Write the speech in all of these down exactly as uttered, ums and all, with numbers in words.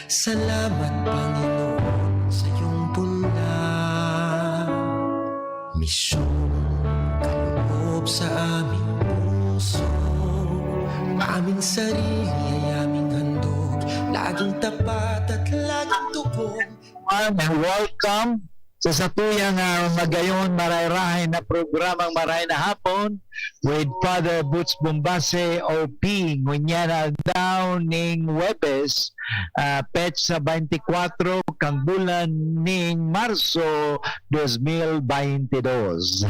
Salamat, Panginoon, sa iyong bunga. Misyon, kaloob sa aming puso. Aming sarili ay aming handog. Laging tapat at laging tugon. Everyone, and welcome sa satuyang, ah, magayon, marayrahay na programang Maray na Hapon with Father Boots Bombase, O P. Ngunyan na aldaw ning Huwebes, ah, petsa twenty-four kang bulan ning Marso dos mil baynte dos.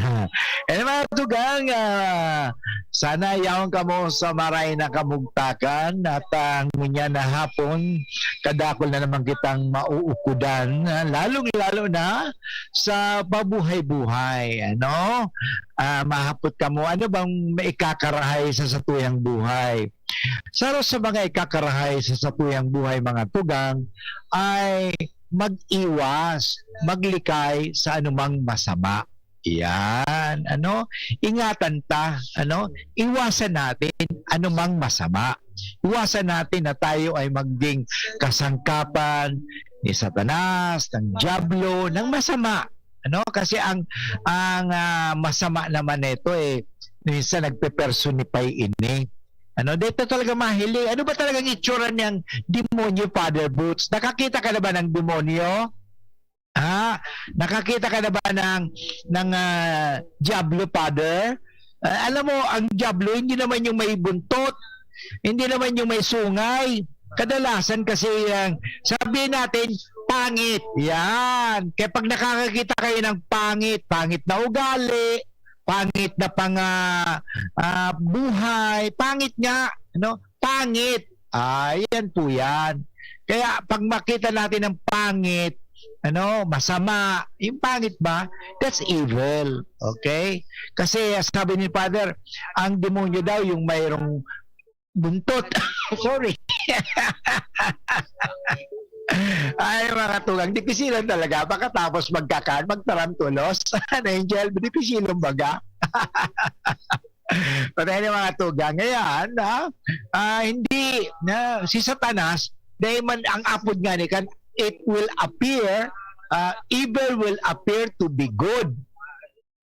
And mga tugang, ah, sana yaon kamo sa maray na kamugtakan at, ah, ngunyan na hapon, kadakul na naman kitang mauukudan, ah, lalong-lalo na sa pabuhay-buhay, ano? Ah, mahapot kamo, ano bang maikakarahay sa satuyang buhay? Saro sa mga ikakarahay sa satuyang buhay, mga tugang, ay mag-iwas, maglikay sa anumang masama. Yan, ano? Ingatan ta, ano? Iwasan natin anumang masama. Iwasan natin na tayo ay maging kasangkapan ni Satanas, ng Diablo, ng masama. Ano? Kasi ang, ang, ah, masama naman nito, eh, minsan nagpe-personify ini. Ano? Dito talaga mahiling. Ano ba talagang itsura niyang demonyo, Father Boots? Nakakita ka na ba ng demonyo? Ha? Nakakita ka na ba ng, ng, ah, Diablo, Father? Ah, alam mo, ang Diablo, hindi naman yung may buntot. Hindi naman yung may sungay. Kadalasan kasi, ang sabihin natin, pangit. Yan. Kaya pag nakakakita kayo ng pangit, pangit na ugali, pangit na pang, ah, ah, buhay, pangit nga, ano? Pangit. Ah, yan po yan. Kaya pag makita natin ng pangit, ano, masama, yung pangit ba, that's evil. Okay? Kasi sabi ni Father, ang demonyo daw yung mayroong buntot. Sorry. Ay, mga tugang, dipisilan talaga. Pagkatapos magkakan, magtarantulos. An angel, dipisilon baga. Patay na, mga tugang. Ngayon, ha? Ah, hindi, na, si Satanas, dahil man ang apod nga ni kan, it will appear, ah, evil will appear to be good.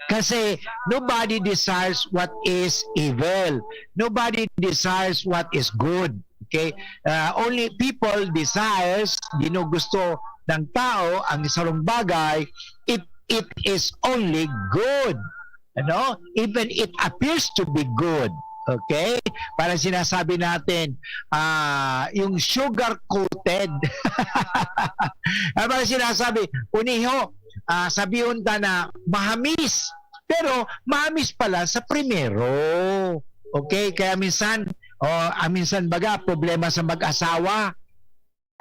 Kasi nobody desires what is evil. Nobody desires what is good. Okay? Ah, only people desires, ginugusto ng tao ang sarong bagay if it is only good. Ano? Even it appears to be good. Okay? Parang sinasabi natin, ah, yung sugar-coated. Ah, parang sinasabi, uniho, ah, sabihon ta na mahamis. Pero mahamis pala sa primero. Okay? Kaya minsan, oh, ah, minsan baga, problema sa mag-asawa.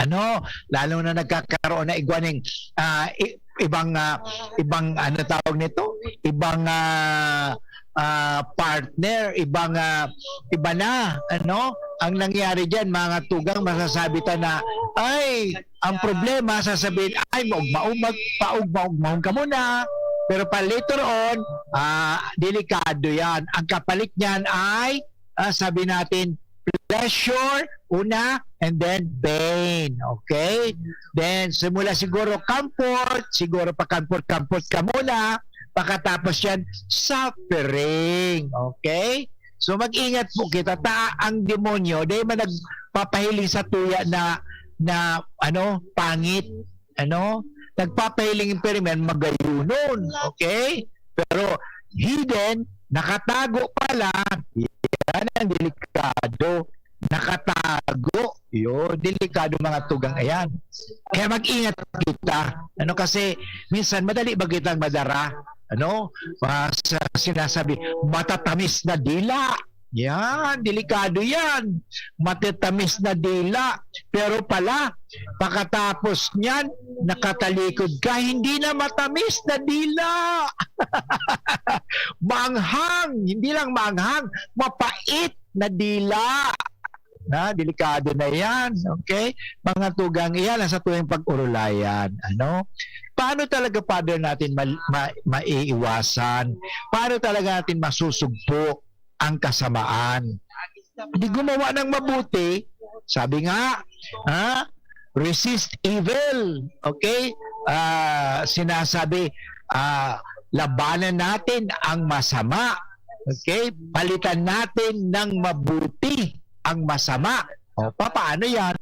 Ano, lalo na nagkakaroon na igwa ning, ah, i-, ibang, ah, ibang, ano tawag nito? Ibang, ah, ah, partner, ibang, ah, iba na, ano? Ang nangyari diyan, mga tugang, masasabi ta na, ay, ang problema, sasabihin, "Ay, maugma-ugma, paugma-ugmahon ka muna." Pero pa later on, ah, delikado yan. Ang kapalit niyan ay, ah, sabi natin, pleasure, una, and then pain. Okay? Then, simula siguro comfort, siguro pa comfort-comfort ka muna, pagkatapos yan, suffering. Okay? So, mag-ingat po kita. Ta, ang demonyo, dahil man nagpapahiling sa tuya na, na, ano, pangit, ano, nagpapahiling yung pirmi yan, magayunon. Okay? Pero, hidden, nakatago pala, yan ang delikado. Nakatago. Yun, delikado, mga tugang. Ayan. Kaya mag-ingat kita. Ano, kasi minsan madali ba kitang madara? Ano? Ah, sa sinasabi, matatamis na dila. Yan, delikado yan. Matatamis na dila. Pero pala, pagkatapos niyan, nakatalikod ka, hindi na matamis na dila. Maanghang, hindi lang maanghang, mapait na dila. Na, delikado na yan, okay? Mga tugang, iyan ang sa tuwing pag-urulayan, ano? Paano talaga, Father, natin ma-, ma-, maiiwasan? Paano talaga natin masusugpo ang kasamaan? Di gumawa ng mabuti, sabi nga, ha? resist evil. Okay? Ah, sinasabi, ah, labanan natin ang masama. Okay? Palitan natin ng mabuti ang masama. O, papaano yan?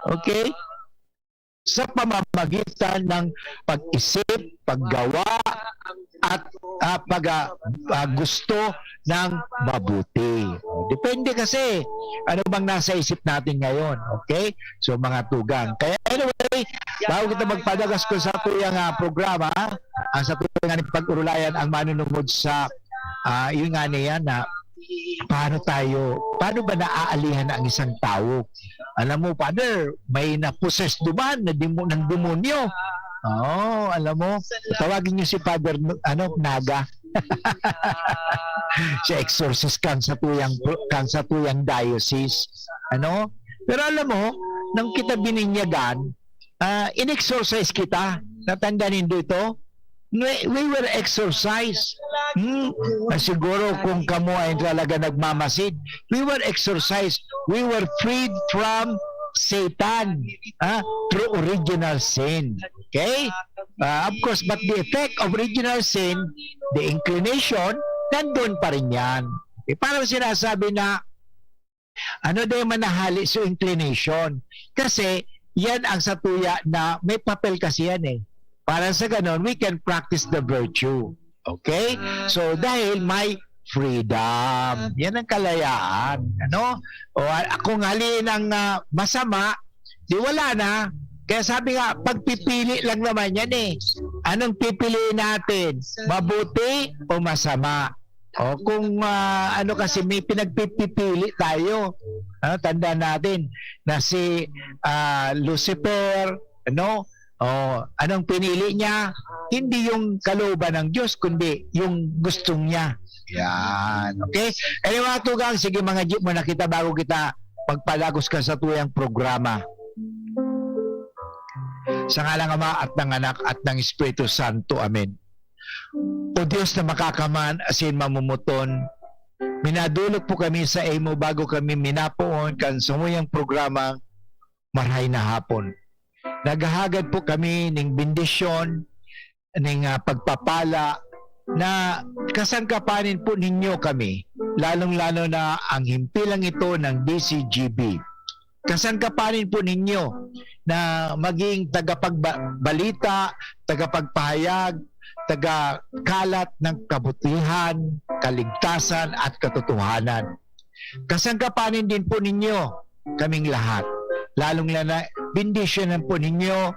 Okay? Sa pamamagitan ng pag-isip, paggawa, at, ah, pag, ah, ah, gusto ng mabuti. Depende kasi ano bang nasa isip natin ngayon. Okay? So, mga tugang. Kaya anyway, bago kita magpadagas ko sa tuyang, ah, programa, ang sa tuyang pag-urulayan ang manunungod sa, ah, yun nga niya na paano tayo, paano ba naaalihan ang isang tao? Alam mo, Father, may na-possess duman na demo-, ng demonyo. Oo, alam mo, tawagin niyo si Father, ano, Naga. Siya exorcist kang sa tuyang, kang sa tuyang diocese. Ano? Pero alam mo, nang kita bininyagan, ah, in-exorcise kita. Natanda nindo ito? We, we were exorcised. Hmm? Na siguro kung kamo ay talaga nagmamasid, we were exorcised. We were freed from Satan, ah, through original sin. Okay? Ah, of course, but the effect of original sin, the inclination, nandun pa rin yan. Okay? Parang sinasabi na, ano din manahali sa inclination? Kasi yan ang satuya na may papel kasi yan eh. Para sa ganon, we can practice the virtue. Okay? So, dahil may freedom. Yan ang kalayaan. Ano? O, a-, kung halin ang, ah, masama, di wala na. Kaya sabi nga, pagpipili lang naman yan eh. Anong pipiliin natin? Mabuti o masama? O kung, ah, ano kasi, may pinagpipili tayo. Ano, tandaan natin na si, ah, Lucifer, ano, o, anong pinili niya? Hindi yung kalooban ng Diyos, kundi yung gusto niya. Yan. Okay? Anyway, mga tugang, sige, mga jeep muna kita bago kita magpadagos kan satuyang programa. Sa ngalan ng Ama at ng Anak at ng Espiritu Santo. Amen. O Diyos na makakaman asin mamumuton, minadolok po kami sa imo bago kami minapoon kan samuyang programa, Marahay na Hapon. Naghahagad po kami ning bendisyon, ning, ah, pagpapala na kasangkapanin po ninyo kami, lalong-lalo na ang himpilang ito ng D C G B. Kasangkapanin po ninyo na maging tagapagba-, balita, tagapagpahayag, tagakalat ng kabutihan, kaligtasan at katotohanan. Kasangkapanin din po ninyo kaming lahat. Lalong lana, bendisyonan po ninyo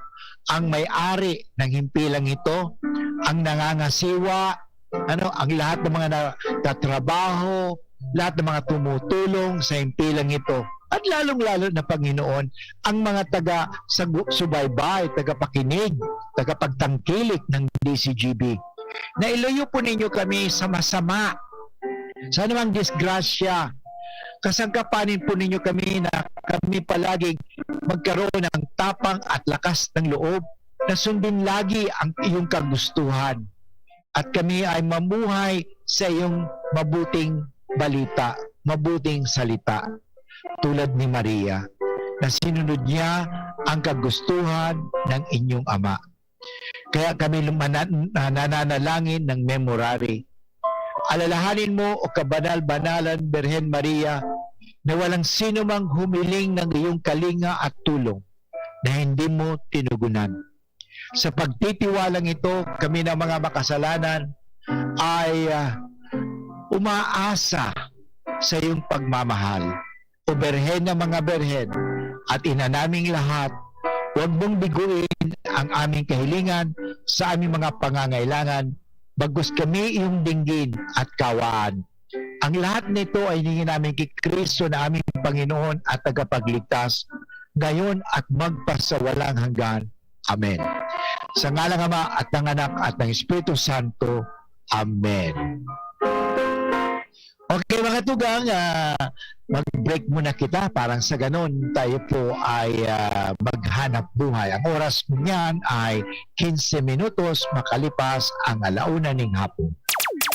ang may-ari ng himpilang ito, ang nangangasiwa, ano, ang lahat ng mga nagtatrabaho, lahat ng mga tumutulong sa himpilang ito. At lalong-lalo na, Panginoon, ang mga taga sagu-, subaybay, tagapakinig, tagapagtangkilik ng D C G B. Na ilayo po ninyo kami sa masama, sa anumang disgrasya. Kasangkapanin po ninyo kami na kami palaging magkaroon ng tapang at lakas ng loob na sundin lagi ang iyong kagustuhan. At kami ay mamuhay sa iyong mabuting balita, mabuting salita, tulad ni Maria, na sinunod niya ang kagustuhan ng inyong Ama. Kaya kami lumana-, na-, nananalangin ng memorare. Alalahanin mo, O kabanal-banalan Birhen Maria, na walang sino mang humiling ng iyong kalinga at tulong na hindi mo tinugunan. Sa pagtitiwalang ito, kami na mga makasalanan ay, ah, umaasa sa iyong pagmamahal. O Birhen ng mga Birhen at Ina naming lahat, huwag mong biguin ang aming kahilingan sa aming mga pangangailangan, bagkus kami iyong dinggin at kawaan. Ang lahat nito ay hinihingi namin kay Kristo na aming Panginoon at Tagapagligtas, ngayon at magpasawalang hanggan. Amen. Sa ngalan ng Ama at ng Anak at ng Espiritu Santo. Amen. Okay, mga tugang, ah, mag-break muna kita. Parang sa ganon, tayo po ay, ah, maghanap buhay. Ang oras niyan ay quince minutos makalipas ang alauna ning hapon.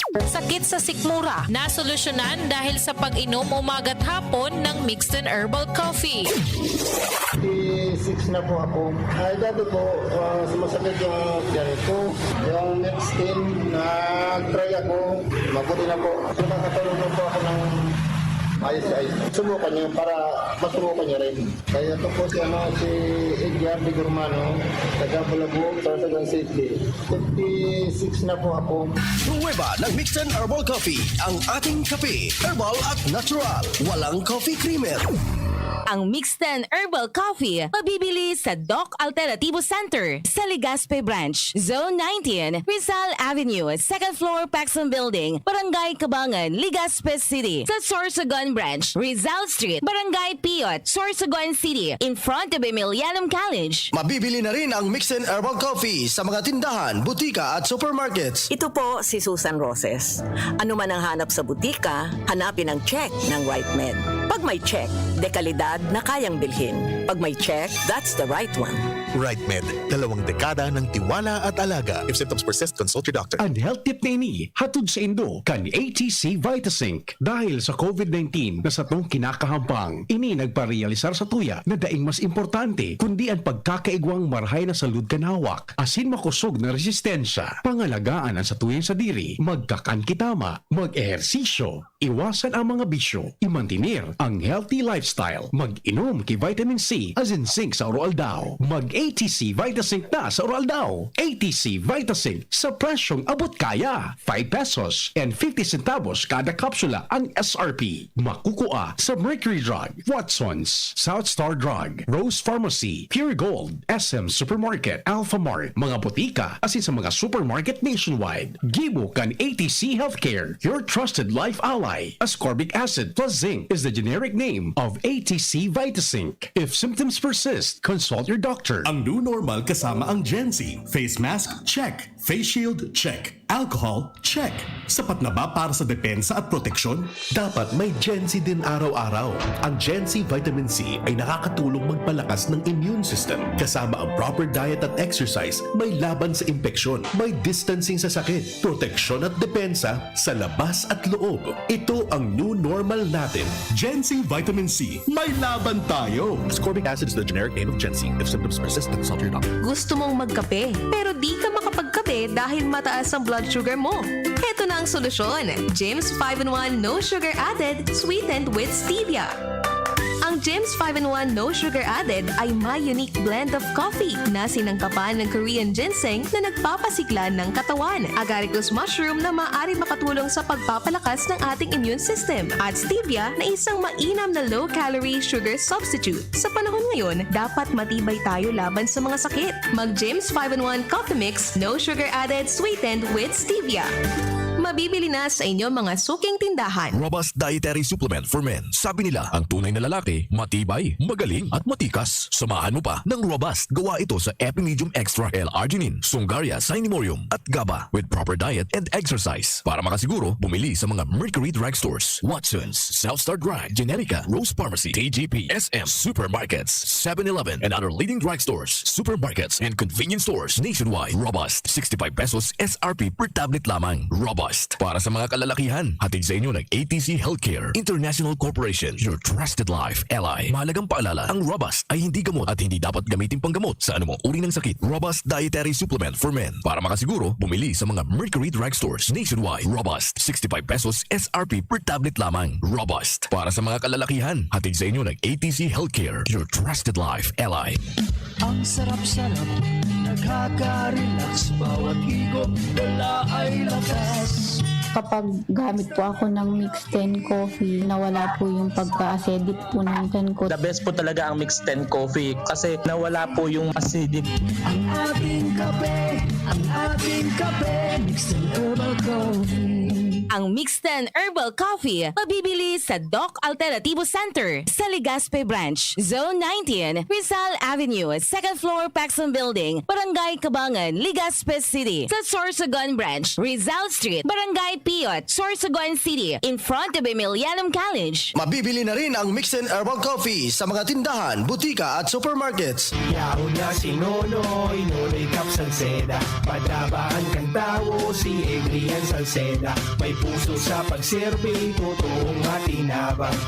Sakit sa sikmura, nasolusyonan dahil sa pag-inom umaga't hapon ng Mixton Herbal Coffee. Si, si Na po ako. Ay, dati po, ah, sumasakit yung tiyan ko. Yung next time, nag-try ako. Mabuti na po. Nakakatulog na po ako ng ayos-ayos. Subukan niyo para masubukan niyo rin. Kaya ito po si, ano, si Edgar de Gurmano, taga Balabuc, Sorsogon City. Fifty-six na po ako. Pruweba ng Mixten Herbal Coffee, ang ating kape. Herbal at natural. Walang coffee creamer. Ang Mixten Herbal Coffee mabibili sa Doc Alternativo Center sa Legazpi Branch, Zone nineteen, Rizal Avenue, second floor, Paxson Building, Barangay Cabangan, Legazpi City. Sa Sorsogon Branch, Rizal Street, Barangay Piot, Sorsogon City, in front of Emilianum College. Mabibili na rin ang Mixten Herbal Coffee sa mga tindahan, butika at supermarkets. Ito po si Susan Roses. Ano man ang hanap sa butika, hanapin ang check ng Right Med. Pag may check, dekalidad na kayang bilhin. Pag may check, that's the right one. Right Med, dalawang dekada ng tiwala at alaga. If symptoms persist, consult your doctor. An health tip na ini hatod saindo kan A T C Vitasync. Dahil sa COVID nineteen na satong kinakahampang, ini nagparealisar satuya na daing mas importante kundi an pagkakaigwang marahay na salud kan hawak asin makosog na resistensya. Pangalagaan an satuyang sadiri, magkakan ki tama, mag-ehersisyo, iwasan ang mga bisyo, imantener ang healthy lifestyle, mag-inom ki vitamin C asin zinc sa aroaldaw. Mag-A T C Vitasync na sa aroaldaw. A T C Vitasync sa presyong abot kaya. Five pesos and fifty centavos kada kapsula ang S R P. Makukua sa Mercury Drug, Watsons, South Star Drug, Rose Pharmacy, Pure Gold, S M Supermarket, Alphamart, mga botika, asin sa mga supermarket nationwide. Gibo kan A T C Healthcare, your trusted life ally. Ascorbic acid plus zinc is the generic name of A T C Vitasync. If symptoms persist, consult your doctor. Ang new normal kasama ang Gen Z. Face mask, check. Face shield, check. Alcohol, check. Sapat na ba para sa depensa at proteksyon? Dapat may Gen Z din araw-araw. Ang Gen Z Vitamin C ay nakakatulong magpalakas ng immune system. Kasama ang proper diet at exercise, may laban sa impeksyon, may distancing sa sakit, proteksyon at depensa sa labas at loob. Ito ang new normal natin. Gen Z Vitamin C, may laban tayo! Ascorbic acid is the generic name of Gen Z. If symptoms persist, consult your doctor. Gusto mong magkape, pero di ka makapagkape dahil mataas ang blood sugar mo? Heto na ang solusyon. James five in one No Sugar Added, sweetened with stevia. Ang James five in one No Sugar Added ay may unique blend of coffee na sinangkapan ng Korean ginseng na nagpapasigla ng katawan, agaricus mushroom na maaari makatulong sa pagpapalakas ng ating immune system, at stevia na isang mainam na low-calorie sugar substitute. Sa panahon ngayon, dapat matibay tayo laban sa mga sakit. Mag James five in one Coffee Mix, no sugar added, sweetened with stevia. Mabibili na sa inyong mga suking tindahan. Robust Dietary Supplement for Men. Sabi nila, ang tunay na lalaki, matibay, magaling, at matikas. Samahan mo pa ng Robust. Gawa ito sa Epimedium Extra, L-arginine, Sungaria, Cinemorium, at GABA. With proper diet and exercise. Para makasiguro, bumili sa mga Mercury Drug Stores, Watsons, South Star Drug, Generica, Rose Pharmacy, T G P, S M, supermarkets, seven eleven, and other leading drug stores, supermarkets, and convenience stores nationwide. Robust, sixty-five pesos S R P per tablet lamang. Robust. Para sa mga kalalakihan, hatid sa inyo ng A T C Healthcare International Corporation, your trusted life ally. Mahalagang paalala, ang Robust ay hindi gamot at hindi dapat gamitin panggamot sa anumang uri ng sakit. Robust Dietary Supplement for Men. Para makasiguro, bumili sa mga Mercury Drug Stores nationwide. Robust, sixty-five pesos S R P per tablet lamang. Robust. Para sa mga kalalakihan, hatid sa inyo ng A T C Healthcare, your trusted life ally. Ang sarap-sarap, nakaka-relax. Bawat higop, dala ay lakas. Kapag gamit po ako ng Mix ten Coffee, nawala po yung pagka-acidic po ng tiyan ko. The best po talaga ang Mix ten Coffee kasi nawala po yung acidic. Ang ating kape, ang ating kape, Mix ten Herbal Coffee. Ang Mix ten Herbal Coffee mabibili sa Doc Alternativo Center sa Legazpi Branch, Zone nineteen, Rizal Avenue, second floor, Paxson Building, Barangay Cabangan, Legazpi City. Sa Sorsogon Branch, Rizal Street, Barangay Piot, Sorsogon City, in front of Emilianum College. Mabibili na rin ang Mix ten Herbal Coffee sa mga tindahan, butika at supermarkets. Yaon na si Nonoy, Nonoy Cap Salceda. Padabaan kan tawo si Adrian Salceda. May puso sa pagserbi, totoong matinabang.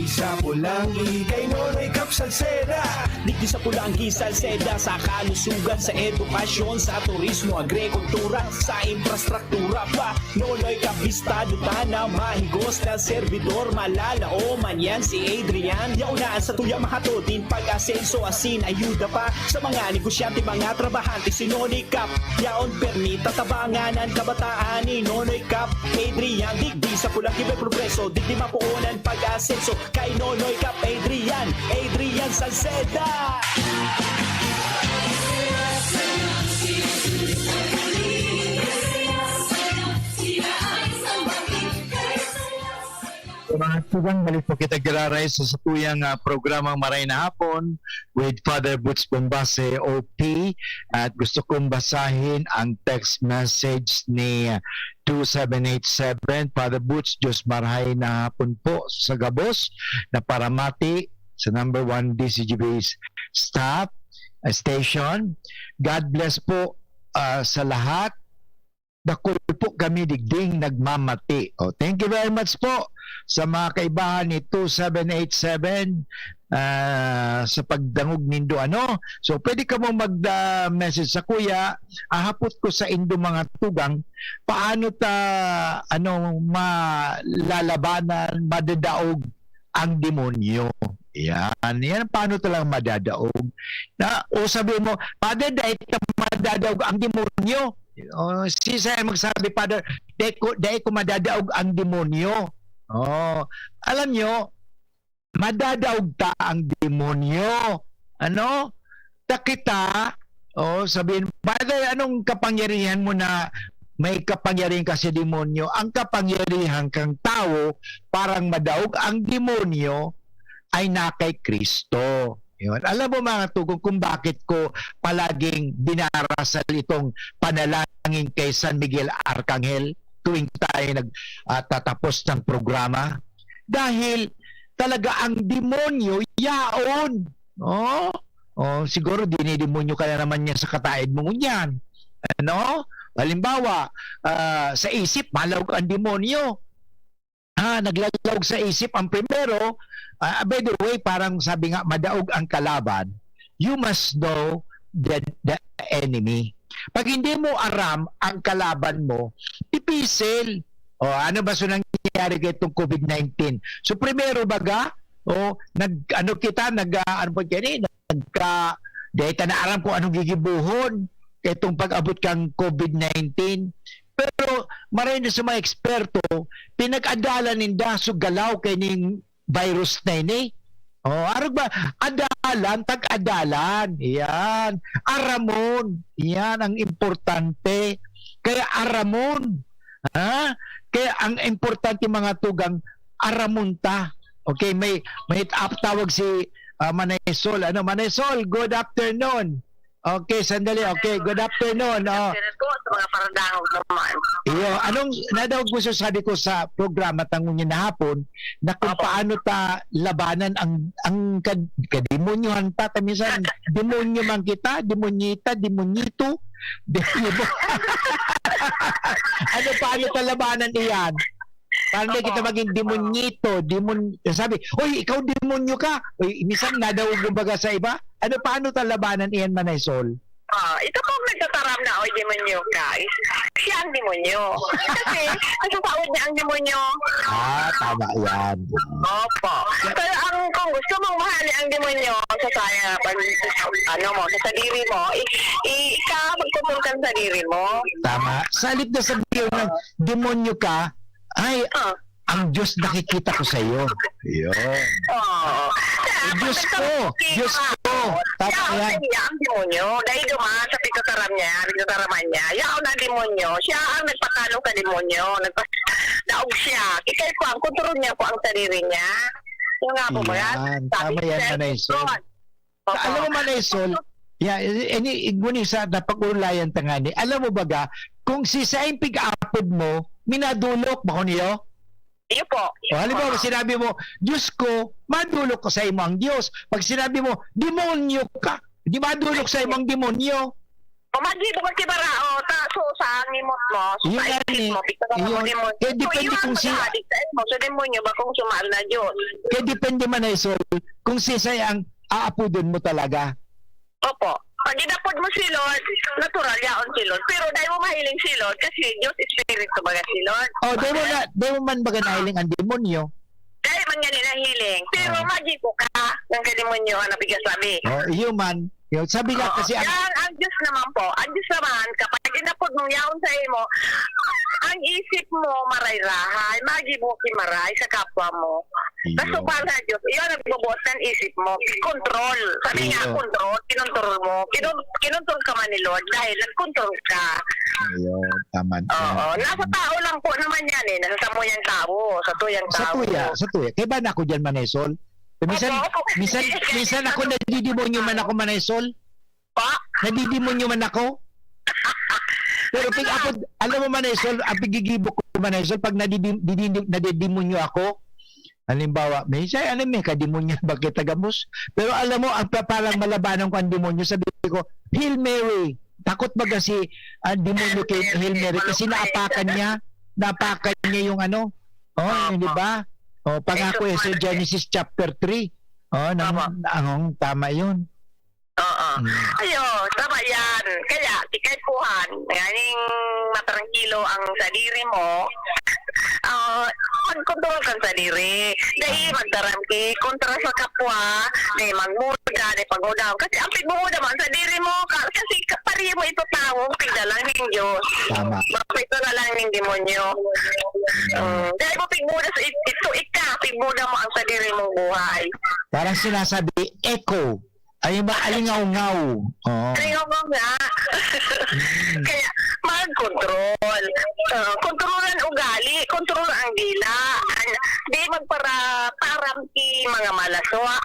Sa Pulanggi kay Nonoy Cap Salceda. Digdi sa Pulanggi, Salceda, sa kalusugan, sa edukasyon, sa turismo, agrikultura, sa infrastruktura pa. Nonoy Cap, bistado ta na mahigos na servidor, malalaoman yan si Adrian. Yaon na sa tuya mahatod nin pag-asenso, asin ayuda pa sa mga negosyante, mga trabahante, si Nonoy Cap. Yaon permi tatabangan an kabataan ni Nonoy Cap. Adrian, digdi sa Pulanggi may progreso, digdi mapoon an pag-asenso. Kay Nonoy Cap Adrian, Adrian Salceda. Mga tugang, balik po kita giraray sa satuyang, ah, programang Maray na Hapon with Father Boots Bombase, O P. At gusto kong basahin ang text message ni two seven eight seven. Father Boots, Diyos marhay na hapon po sa gabos na paramati sa number one D C G B staff, uh, station. God bless po, uh, sa lahat. Dakul po kami digding nagmamati. Oh, thank you very much po sa mga kaibahan ni two seven eight seven, ah, sa pagdangog nindo, ano. So, pwede kamo mag, ah, message sa kuya. Ahapot ko sa indo mga tugang, paano ta, ano, malalabanan, madadaog ang demonyo? Yan. Yan, paano ta lang madadaog? Na, o sabi mo, "Father, dai ta madadaog ang demonyo." O, si Sir magsabi, "Father, dai ko, dai ko madadaog ang demonyo." Oh, alam nyo, madadaog ta ang demonyo. Ano? Ta kita, oh, sabihin, "Father, anong kapangyarihan mo na may kapangyarihan ka sa demonyo?" Ang kapangyarihan kang tawo, parang madaog ang demonyo, ay na kay Kristo. Yun. Alam mo, mga tugang, kung bakit ko palaging dinarasal itong panalangin kay San Miguel Arcangel tuwing tayo nag, ah, tatapos ng programa? Dahil talaga ang demonyo yaon. Oh, oh, siguro dinidemonyo ka na naman niya sa kataed mo ngunyan. Ano? Halimbawa, ah, sa isip, malawag ang demonyo. Ah, naglalaog sa isip ang primero. Ah, by the way, parang sabi nga, madaog ang kalaban. You must know the, the enemy. Pag hindi mo aram ang kalaban mo, dipisil. O, ano ba so nangyayari kay itong covid nineteen? So, primero baga, o, nag, ano kita, nag, ah, ano po yan eh, nagka, di ta na aram kung anong gigibuhon itong pag-abot kang covid nineteen. Pero maray na sa mga eksperto, pinag-adalan ninda so galaw kay ning virus na ini. Oh, arog ba? Adalan, tag-adalan. Yan. Aramon. Yan ang importante. Kaya aramon. Ha? Kaya ang importante, mga tugang, aramon ta. Okay, may, may ap-, tawag si, ah, Manay Sol. Ano, Manay Sol, good afternoon. Okay, sandali. Okay, good afternoon. Oh. Afternoon po sa mga paradangog naman. Iyo, anong nadaog mo sa sabi ko sa programa tangon niya na hapon na kung Opo. paano ta labanan ang, ang kad-, kademonyohan ta, ta minsan demonyo man kita, demonyita, demonyito, demonyo. Ano, paano ta labanan iyan? Paano Opo. kita maging demonyito, demon-, sabi, "Oy, ikaw demonyo ka." Oy, minsan nadaog yung baga sa iba. Ano, paano ta labanan iyan, Manay Sol? Ah, ito pong nagtataram na, "Oy, demonyo ka," is siya ang demonyo. Kasi, nasasaod niya ang demonyo. Ah, tama yan. Opo. Pero ang, kung gusto mong mahali ang demonyo sa saya, pag, ano mo, sa sadiri mo, i-, i-, ika, magpupulkan sa sadiri mo. Tama. Sa halip na sabihin ng demonyo ka, ay, Ah. ang Diyos nakikita ko sa iyo. Yun. Oo. Eh, Diyos ko, Diyos ko. Tama Siya ang yan. siya ang demonyo. Dahil dumaan sa pagtataram niya, pagtataraman niya. Yaon ang demonyo. Siya ang nagpatalo sa demonyo. Nagpa-, daog siya. Ikay po, ang kontrol niya po ang sarili niya. Yung nga po ba yan? Yan. Sabi Tama ni yan, Sir Manay Sol. Ron. Sa, Opo. alam mo, Manay Sol, ya, ini, iguni sa napag-urulayan ta ngani. Alam mo baga, kung si saing pig-apod mo, minadulok, bako niyo? Iyo po. O, halimbawa, Opo. sinabi mo, "Diyos ko," madulok ko sa imo ang Diyos. Pag sinabi mo, "Demonyo ka," di madulok sa imo ang demonyo. O, magibo ka ki Bara, o, ta, so, sa ngimot mo, so, Yun sa nga isip ni, mo, pigtataram mo yun. Demonyo. Kaya So, depende iyan kung si- maghahadi sa imo, so, demonyo ba kung sumaal na Diyos? Kaya depende, Manay Sol, kung sisay ang aapodon mo talaga. Opo. Pag inapod mo si Lord, natural yaon si Lord. Pero dai mo mahiling si Lord kasi Diyos Espiritu baga si Lord. Oh, dai mo Amen. na, dai mo man baga nahiling ang demonyo. Dai man nga nahiling. Pero Oh. magibo ka ng kademonyohan na pigasabi. Oh, iyo man. Yun, sabi nga Oo. kasi ang Yan, ang Diyos naman po. Ang Diyos naman, kapag inapod mong yaon sa imo, ang isip mo, maray-rahay, magibo ki maray sa kapwa mo. Iyo. Kasubahan sa Diyos, iyon nagbubuot ng isip mo. Control. Sabi nga, Iyo. control. Kinontrol mo. Kinontrol ka man ni Lord dahil nagkontrol ka. Iyo, tama. Oo. Nasa tao lang po naman yan eh. Nasa samuyang tao. Sa tuyang Sa tao. tuya, sa tuya. Kaya ba na ako dyan, Manay Sol? Minsan, Opo, opo. minsan, minsan ako nadidemonyo man ako, Manay Sol. Pa? Nadidemonyo man ako. Pero pag ako, alam mo, Manay Sol, ang pigigibo ko, Manay Sol, pag nadidi-, didi-, nadidemonyo ako, halimbawa, may siya, ano, may kademonyo ba kita gabos? Pero alam mo, ang pa-, parang malabanan ko ang demonyo, sabi ko, "Hail Mary." Takot baga si, ah, demonyo kay Hail Mary kasi naapakan niya, naapakan niya yung ano, oh, Opo. di ba? Oh, pangako Jesus yan sa Maria. Genesis chapter three. Oh, nang, Opo. ang, tama yun. Oo. Mm. Ayo, tama yan. Kaya, tikay puhan, nganing matrangkilo ang sadiri mo, ah, magkontrol kan sadiri. Dai magtaram ki kontra sa kapwa, dai magmurda, dai paghudaw. Kasi ang pigmumurda man, sadiri mo, ka-, kasi ka-, pari mo ito tawo, pigdalang ning Diyos. Tama. Bakit ito na lang ning demonyo? Mm. Mm, dai mo pigmurda sa it-, ito, ika, pigmurda mo ang sadiri mong buhay. Parang sinasabi, echo. Ay, ba, alingaw-ngaw. Oo. Alingaw-ngaw nga. Mm. Kaya, mag-control. Ah, kontrolan ugali, kontrol ang dila. An-, di magpara-, param ki mga malaswa.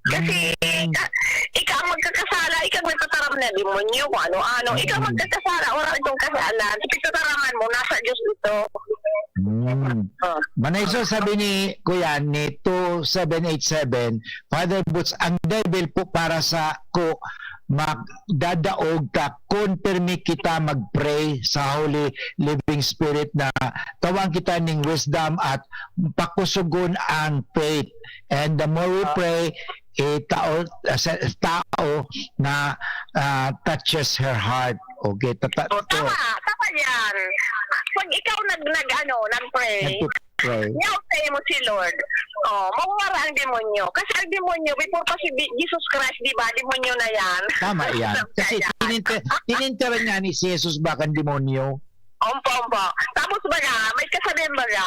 Kasi, Mm. ka-, ika ang magkakasala, ika ang nagtataram na demonyo, kung ano-ano. Ika ang Mm. magkakasala, wala itong kasalan. Pagtataraman mo, nasa Diyos ito. Mm. Ah. Manay Sol, sabi ni Kuya, ni two seven eight seven, Father Boots, ang devil po para sa ko, magdadaog ta, kun pirmi kita mag-pray sa Holy Living Spirit na tawan kita ning wisdom at pakusugon ang faith. And the more we Ah. pray, eh, tao, ah, sa, tao na, ah, touches her heart. Okay, tata-, O, to. tama, tama yan. Pag ikaw nag-, nag-, ano, nag-pray, Nagpo-, Right. Yaon sa imo si Lord. Oh, mawawara ang demonyo. Kasi ang demonyo, before pa si Bi-, Jesus Christ, di ba, demonyo na yan. Tama yan. Sabi Kasi kaya. tininter-, tininteran nga ni si Jesus baka ang demonyo. Ompa, ompa. Tapos baga, may kasabihan baga,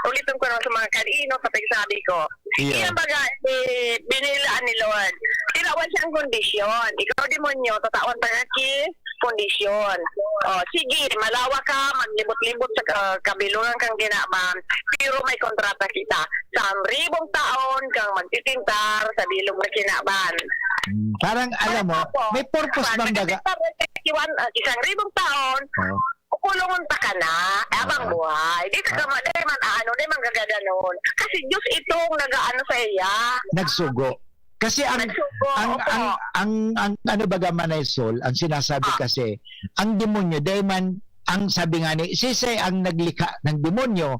ulitin ko lang sa mga kanino, sa pagsabi ko. Iya. Iyan baga, eh, binilaan ni Lord. Tinawan siyang kondisyon. Ikaw, demonyo, tatawan ta nga ki-, kondisyon. Oh, sige, malawa ka, maglibot-libot sa ka-, kabilongan kang kinaban, pero may kontrata kita. Sangribong taon kang magtitintar sa bilog na kinaban. Hmm, parang, alam mo, Ano po? may purpose Parang bang baga? nagtitintar, nagtitintar, ah, isang ribong taon, Oh. kukulungon ta ka na, abang Oo. buhay. Di ka Ah. ma-, di man aano, di man gagadanon. Kasi Diyos itong nag-aano sa iya. Nagsugo. Kasi ang, Nagsugo, ang, opo. ang, ang, ang ano baga, Manay Sol, ang sinasabi Ah. kasi, ang demonyo, dahil man, ang sabi nga ni, sisay ang naglikha ng demonyo?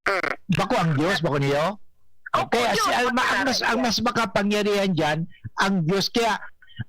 Mm. Bako ang Diyos, bako niyo? Opo, Kaya Diyos, si Alma, ang mas, ang makapangyarihan. mas makapangyarihan diyan, ang Diyos. Kaya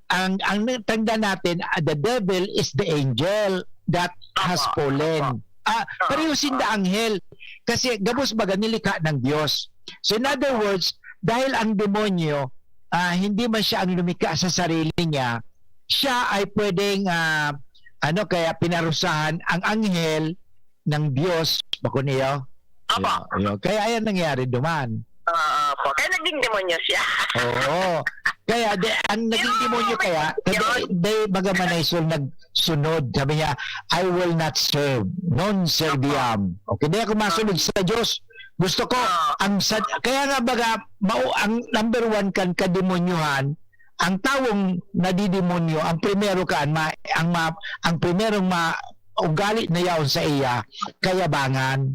ang, ang tanda natin, ah, the devil is the angel that has Opo, fallen. opo. Ah, Opo. pareho sinda anghel. Kasi gabos baga nilikha ng Diyos. So in other words, dahil ang demonyo, ah, hindi man siya ang lumikha sa sarili niya, siya ay pwedeng, ah, ano, kaya pinarusahan ang anghel ng Diyos, bako niyo? Opo. Ayun, ayun. Kaya ayan nangyari duman. Oo, opo. Kaya naging demonyo siya. Oo. Kaya, de, ang naging Pero, demonyo may kaya, kondisyon. dahil, dahil baga Manay Sol nagsunod, sabi niya, "I will not serve. Non serviam." Okay, di ako masunod sa Diyos. Gusto ko, Oo. ang sa, kaya nga baga, mao, ang number one kan kademonyohan, ang tawong nadidemonyo, ang primero kaan, ma, ang ma, ang primerong ma, ugali na yaon sa iya, kayabangan.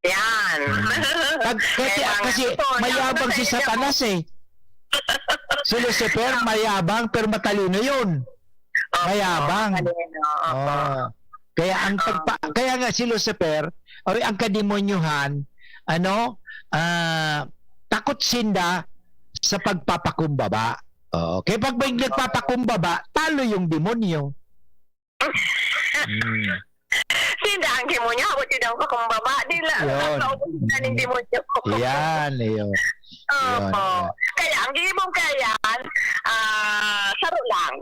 Yan. Pag, kasi, Kaya nga, kasi ito, mayabang nasa si inyo. Satanas eh. Si Lucifer, mayabang, pero matalino yun. Mayabang. Galing, oo, opo. Oh. Kaya ang Oo. pagpa-, kaya nga si Lucifer, o ang kademonyohan, ano, ah, takot sinda sa pagpapakumbaba. Oo. Kaya pag may nagpapakumbaba, talo yung demonyo. Hmm. Sinda ang demonyo, habo sinda ang pakumbaba, di la, Yun. nakaubos na ning demonyo. Yan, yun. Opo. Yun. Kaya ang gibo kaya yan, ah, saro lang.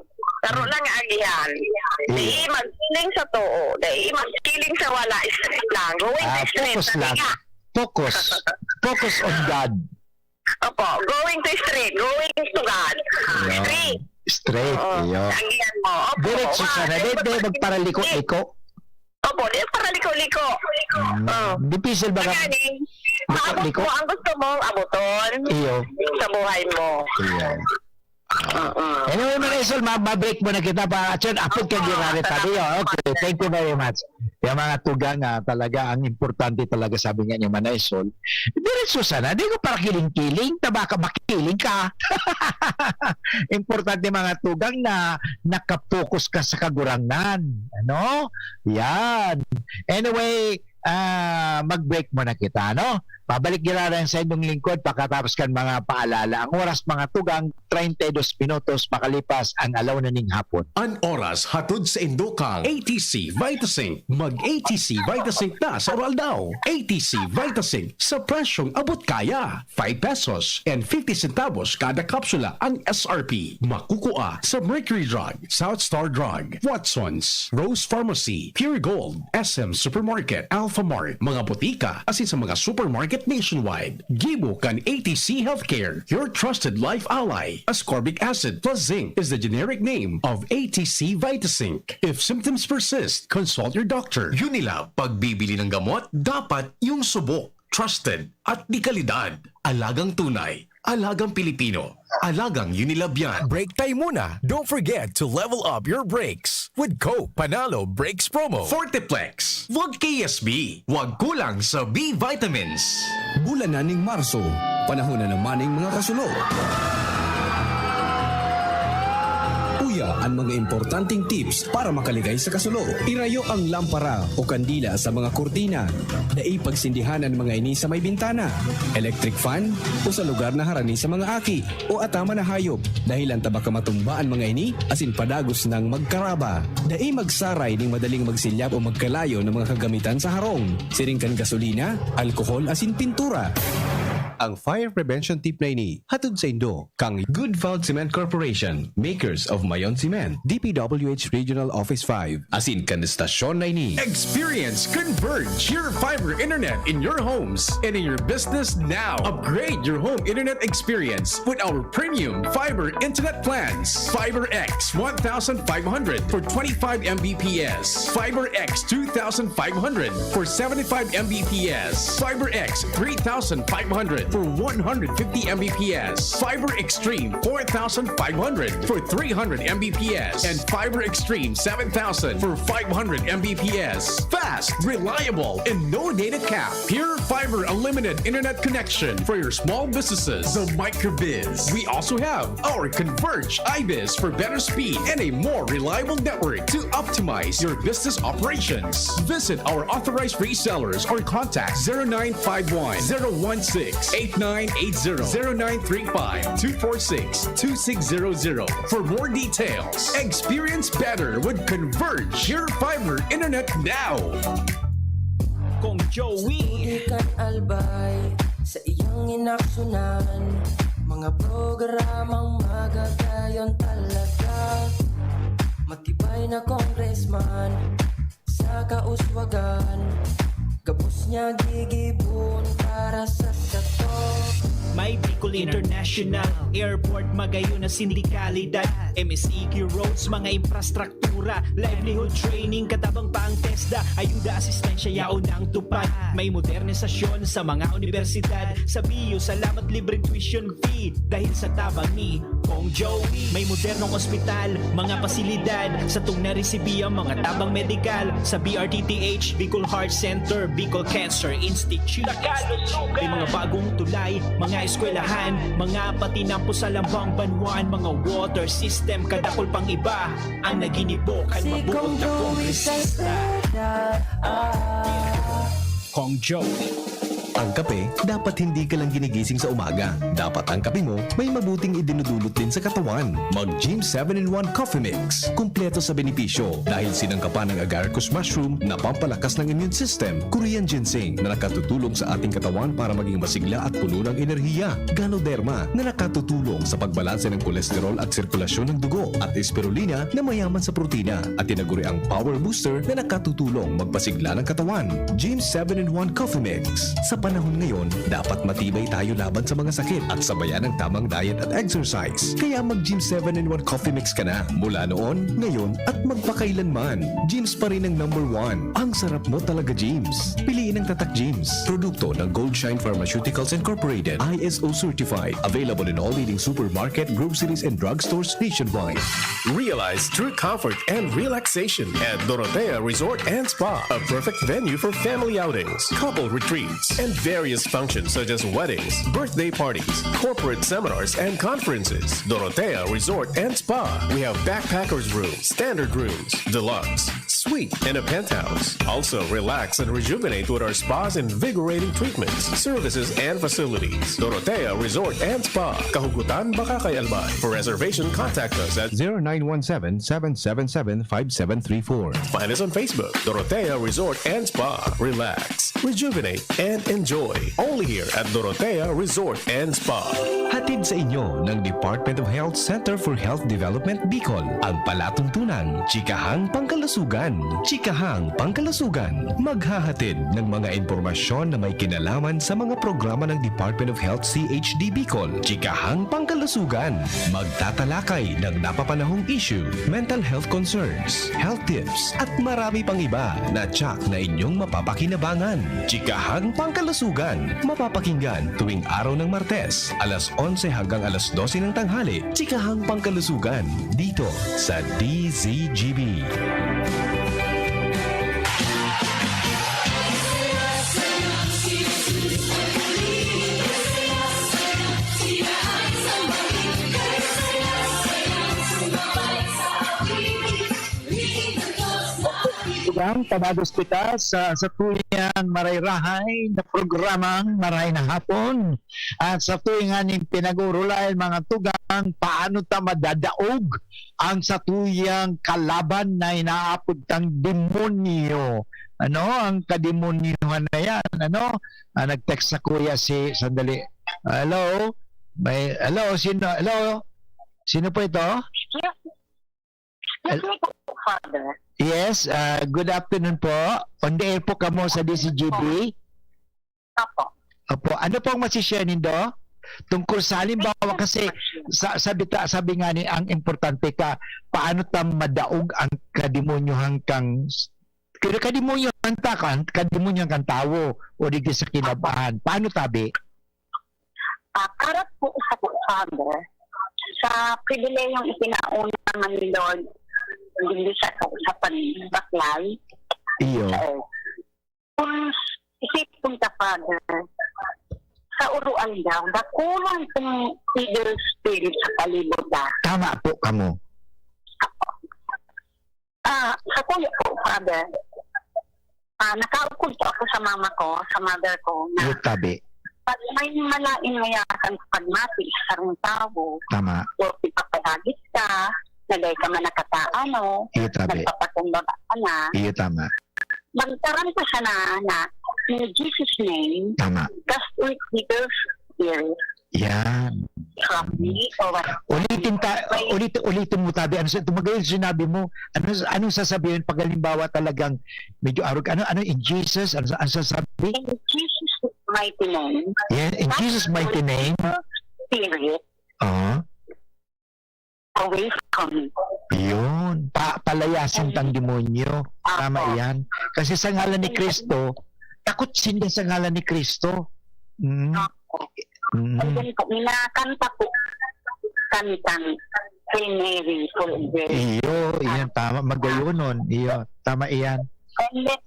Saro Hmm. lang ang agihan. Iya. Di magkiling sa too, di magkiling sa wala, straight lang. Going Ah, straight focus na lang. nga. Focus. Focus on God. Opo, going to straight, going to God. Yun. Straight. Straight, Oo. yun. Agihan mo. Opo. Diretso Wa-, sana. Di, di, di, magparaliko-liko. Opo, di paraliko-liko. Mm. Oh. Difícil ba ka Kaya ni, maabot liko-liko? mo ang gusto mong abuton Iyo. sa buhay mo. Iyo. Oo. Anyway, Manay Sol, ma-, ma-break muna kita pa. Atyan, apod ka Oo. girare tabi. Oh, okay, thank you very much. Yung mga tugang, ah, talaga, ang importante talaga, sabi nga ni Manay Sol, diretso sana, di ko para kiling-kiling, tabaka makiling ka. Importante, mga tugang, na nakapokus ka sa Kagurangnan. Ano? Yan. Anyway, ah, mag-break muna kita, no? Pabalik giraran sa inyong lingkod pagkatapos kan mga paalala. Ang oras, mga tugang, treinta y dos minutos makalipas ang alaw na ning hapon. An oras hatod sa indo kang A T C Vitasin. Mag-A T C Vitasin na sa Uraldaw. A T C Vitasin sa presyong abot kaya. Five pesos and fifty centavos kada kapsula ang S R P. Makukua sa Mercury Drug, South Star Drug, Watson's, Rose Pharmacy, Pure Gold, S M Supermarket, Alphamart, mga botika, asin sa mga supermarket nationwide. Gibo kan A T C Healthcare, your trusted life ally. Ascorbic acid plus zinc is the generic name of A T C Vitazinc. If symptoms persist, consult your doctor. Unilab, pagbibili ng gamot, dapat yung subok, trusted, at de kalidad. Alagang tunay, alagang Pilipino, alagang Unilab yan. Break time muna. Don't forget to level up your brakes with Coke Panalo Brakes Promo. Forteplex, wag K S B, wag kulang sa B vitamins. Bulan na ning Marso, panahon na naman ning mga kasulo. Uya an mga importanteng tips para makaligay sa kasulo. Irayo ang lampara o kandila sa mga kurtina. Dai pagsindihan an mga ini sa may bintana, electric fan, o sa lugar na harani sa mga aki o ataman na hayop, dahel an tabaka matumba an mga ini asin padagos nang magkaraba. Dai magsaray nin madaling magsilyap o magkalayo na mga kagamitan sa harong, siring kan gasolina, alkohol asin pintura. Ang fire prevention tip na ini hatod saindo kan Good Vald Cement Corporation, makers of Mayon Cement, D P W H Regional Office five, asin kan estasyon na ini. Experience Converge, your fiber internet in your homes and in your business now. Upgrade your home internet experience with our premium fiber internet plans. Fiber X one thousand five hundred for twenty-five M B P S, Fiber X two thousand five hundred for seventy-five M B P S, Fiber X three thousand five hundred for one hundred fifty M B P S, Fiber Extreme four thousand five hundred for three hundred M B P S, and Fiber Extreme seven thousand for five hundred M B P S. Fast, reliable, and no data cap. Pure Fiber Unlimited Internet Connection for your small businesses. The Microbiz. We also have our Converge IBIZ for better speed and a more reliable network to optimize your business operations. Visit our authorized resellers or contact zero nine five one, zero one six, eight nine eight zero, zero nine three five, two four six, two six zero zero for more details. Experience better with Converge Your Fiber Internet now. Kong Joey. Studio kan Albay, sa iyang inaksyonan. Mga programang magagayon talaga. Matibay na congressman sa kauswagan. Gabos niya gigibon para sa sato. May Bicol International Airport, magayon na sindikalidad. M S E Q roads, mga infrastruktura, livelihood training, katabang pa ang TESDA, ayuda, asistensya, yaon ang tupad. May modernisasyon sa mga unibersidad. Sa bio, salamat, libreng tuition fee. Dahil sa tabang ni Kong Joey, may modernong ospital, mga pasilidad, satong naresibi ang mga tabang medikal sa B R T T H, Bicol Heart Center, Bicol Cancer Institute. May mga bagong tulay, mga eskwelahan, Mga patinampo sa lambang banwaan, mga water system, kadakul pang iba ang naginibo kan mabuot na kongresista. Kong Joey. Ang kape, dapat hindi ka lang ginigising sa umaga. Dapat ang kape mo may mabuting idinudulot din sa katawan. Mag Gym seven in one Coffee Mix. Kumpleto sa benepisyo dahil sinangkapan ng agaricus mushroom na pampalakas ng immune system, Korean ginseng na nakatutulong sa ating katawan para maging masigla at puno ng enerhiya, Ganoderma na nakatutulong sa pagbalanse ng kolesterol at sirkulasyon ng dugo, at Spirulina na mayaman sa protina at tinaguriang power booster na nakatutulong magpasigla ng katawan. Gym seven in one Coffee Mix. Sa panahon ngayon, dapat matibay tayo laban sa mga sakit at sabayan ng tamang diet at exercise. Kaya mag Gym seven in one Coffee Mix ka na. Mula noon, ngayon, at magpakailanman. Gym's pa rin ang number one. Ang sarap mo talaga, Gym's. Piliin ang Tatak Gym's. Produkto ng Goldshine Pharmaceuticals Incorporated. I S O certified. Available in all leading supermarket, groceries, and drugstores nationwide. Realize true comfort and relaxation at Dorotea Resort and Spa, a perfect venue for family outings, couple retreats, and various functions such as weddings, birthday parties, corporate seminars, and conferences. Dorotea Resort and Spa. We have backpackers room, standard rooms, deluxe, suite, and a penthouse. Also, relax and rejuvenate with our spa's invigorating treatments, services, and facilities. Dorotea Resort and Spa, Kahugutan, Bacacay, Albay. For reservation, contact us at zero nine one seven, seven seven seven, five seven three four. Find us on Facebook, Dorotea Resort and Spa. Relax, rejuvenate, and enjoy. Only here at Dorotea Resort and Spa. Hatid sa inyo ng Department of Health Center for Health Development Bicol, ang palatuntunan, Chikahang Pangkalusugan. Chikahang Pangkalusugan, maghahatid ng mga impormasyon na may kinalaman sa mga programa ng Department of Health C H D Bicol. Chikahang Pangkalusugan, magtatalakay ng napapanahong issue, mental health concerns, health tips, at marami pang iba na tsak na inyong mapapakinabangan. Chikahang Pangkalusugan, mapapakinggan tuwing araw ng Martes, alas onse hanggang alas dose ng tanghali. Chikahang Pangkalusugan, dito sa D Z G B. Tugang, pamados kita sa, sa tuyang marayrahay na programang Maray na Hapon. At sa tuwing aning pinag-uurulayan, mga tugang, paano ta madadaog ang satuyang kalaban na inaapod tang demonyo? Ano ang kademonyohan na yan? Ano? Ah, nag-text sa kuya si, sandali. Hello? May, hello? Sino? Hello? Sino po ito? Yes, yes po, Father. Yes, ah, good afternoon po. On the air po kamo sa D Z G B. Opo. Opo. Ano po ang masishare nindo? Tungkol sa, halimbawa, kasi sa, sabi ta, sabi nga ni, ang importante ka, paano ta madaog ang kademonyohan kang, pero kademonyohan ta, kan, kademonyohan kang tawo o digdi sa kinaban? Paano tabi? Ah, para po sa, Father, sa pribilehiyong ipinauna man ni Lord, hindi siya sa, sa pagbaklay. Iyo. Eh, kung isipon ka, Father, sa uruan daw, dakulang kong evil spirit sa palibot na. Tama po kamo. Ah, sa kuya ko, Father, ah, nakaukod po ako sa mama ko, sa mother ko, na Iyo tabi. pag may malain nga yakan sa pagmati sa sarong tawo, Tama. o ipapalagit ka, na dahil ka man nakataano, Iyo tabi. nagpapakumbaba ka na, Iyo tama. magtaram ka siya na, na, "In Jesus' name, Tama. cast out evil spirit." Yan. From me or what? Ulitin ta, Wait. ulit, ulitin mo tabi. Ano sa, tumagayon sinabi mo? Ano, anong sasabihin pag halimbawa talagang medyo arog? Ano, ano in Jesus? Ano, ano sasabi? In Jesus' mighty name. Yeah, in Jesus' mighty name. Spirit. Ah. Away from me. Yun. Pa, palayasin tang demonyo. Tama Apo. yan. Kasi sa ngalan ni Kristo, takot sinda sa ngalan ni Kristo. Mm. Apo. Mm. And then po, minakanta po, kantang Hail Mary, full of grace. Iyo, iyan, tama. Magayonon. Iyo, tama iyan. And then,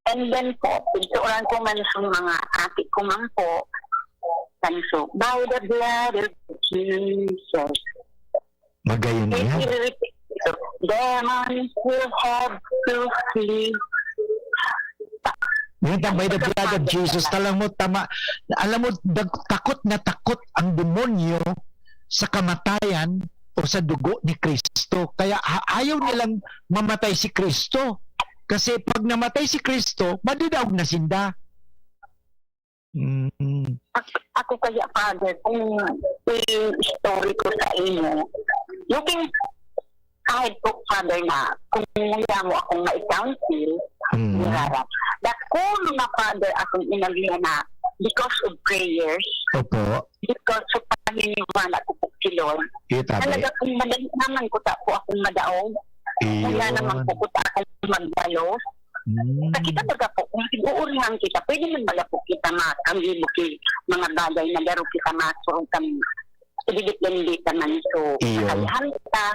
and then po, picturan ko man sa mga ate ko man po, kanso, "By the blood of Jesus." Magayon Eh, niya. i-repeat ko, "Demons will have to flee." Yung tam- by the blood of Jesus, alam mo, tama, alam mo, dag- takot na takot ang demonyo sa kamatayan o sa dugo ni Kristo. Kaya ha- ayaw nilang mamatay si Kristo. Kasi pag namatay si Kristo, madidaog na sinda. Mm. Ak- ako kaya, Father, kung i-story ko sa inyo, looking ahead po, Father, na kung wala mo akong ma-counsel, Mm. Rara, dakulo na, Father, akong inagya na because of prayers, Opo. because of paniniwala ko po si Lord. Itabi. Talaga pong madali naman ko ta po akong madaog. Wala naman Iyon. Po ko ta akong magdalo. Mm. Sa kita baga po, kung nag-uurihan kita, pwede man baga po kita makanggibo ki mga bagay na garo kita masurog kami. Ididit-dindit naman. So, Iyo. Kakayahan kita,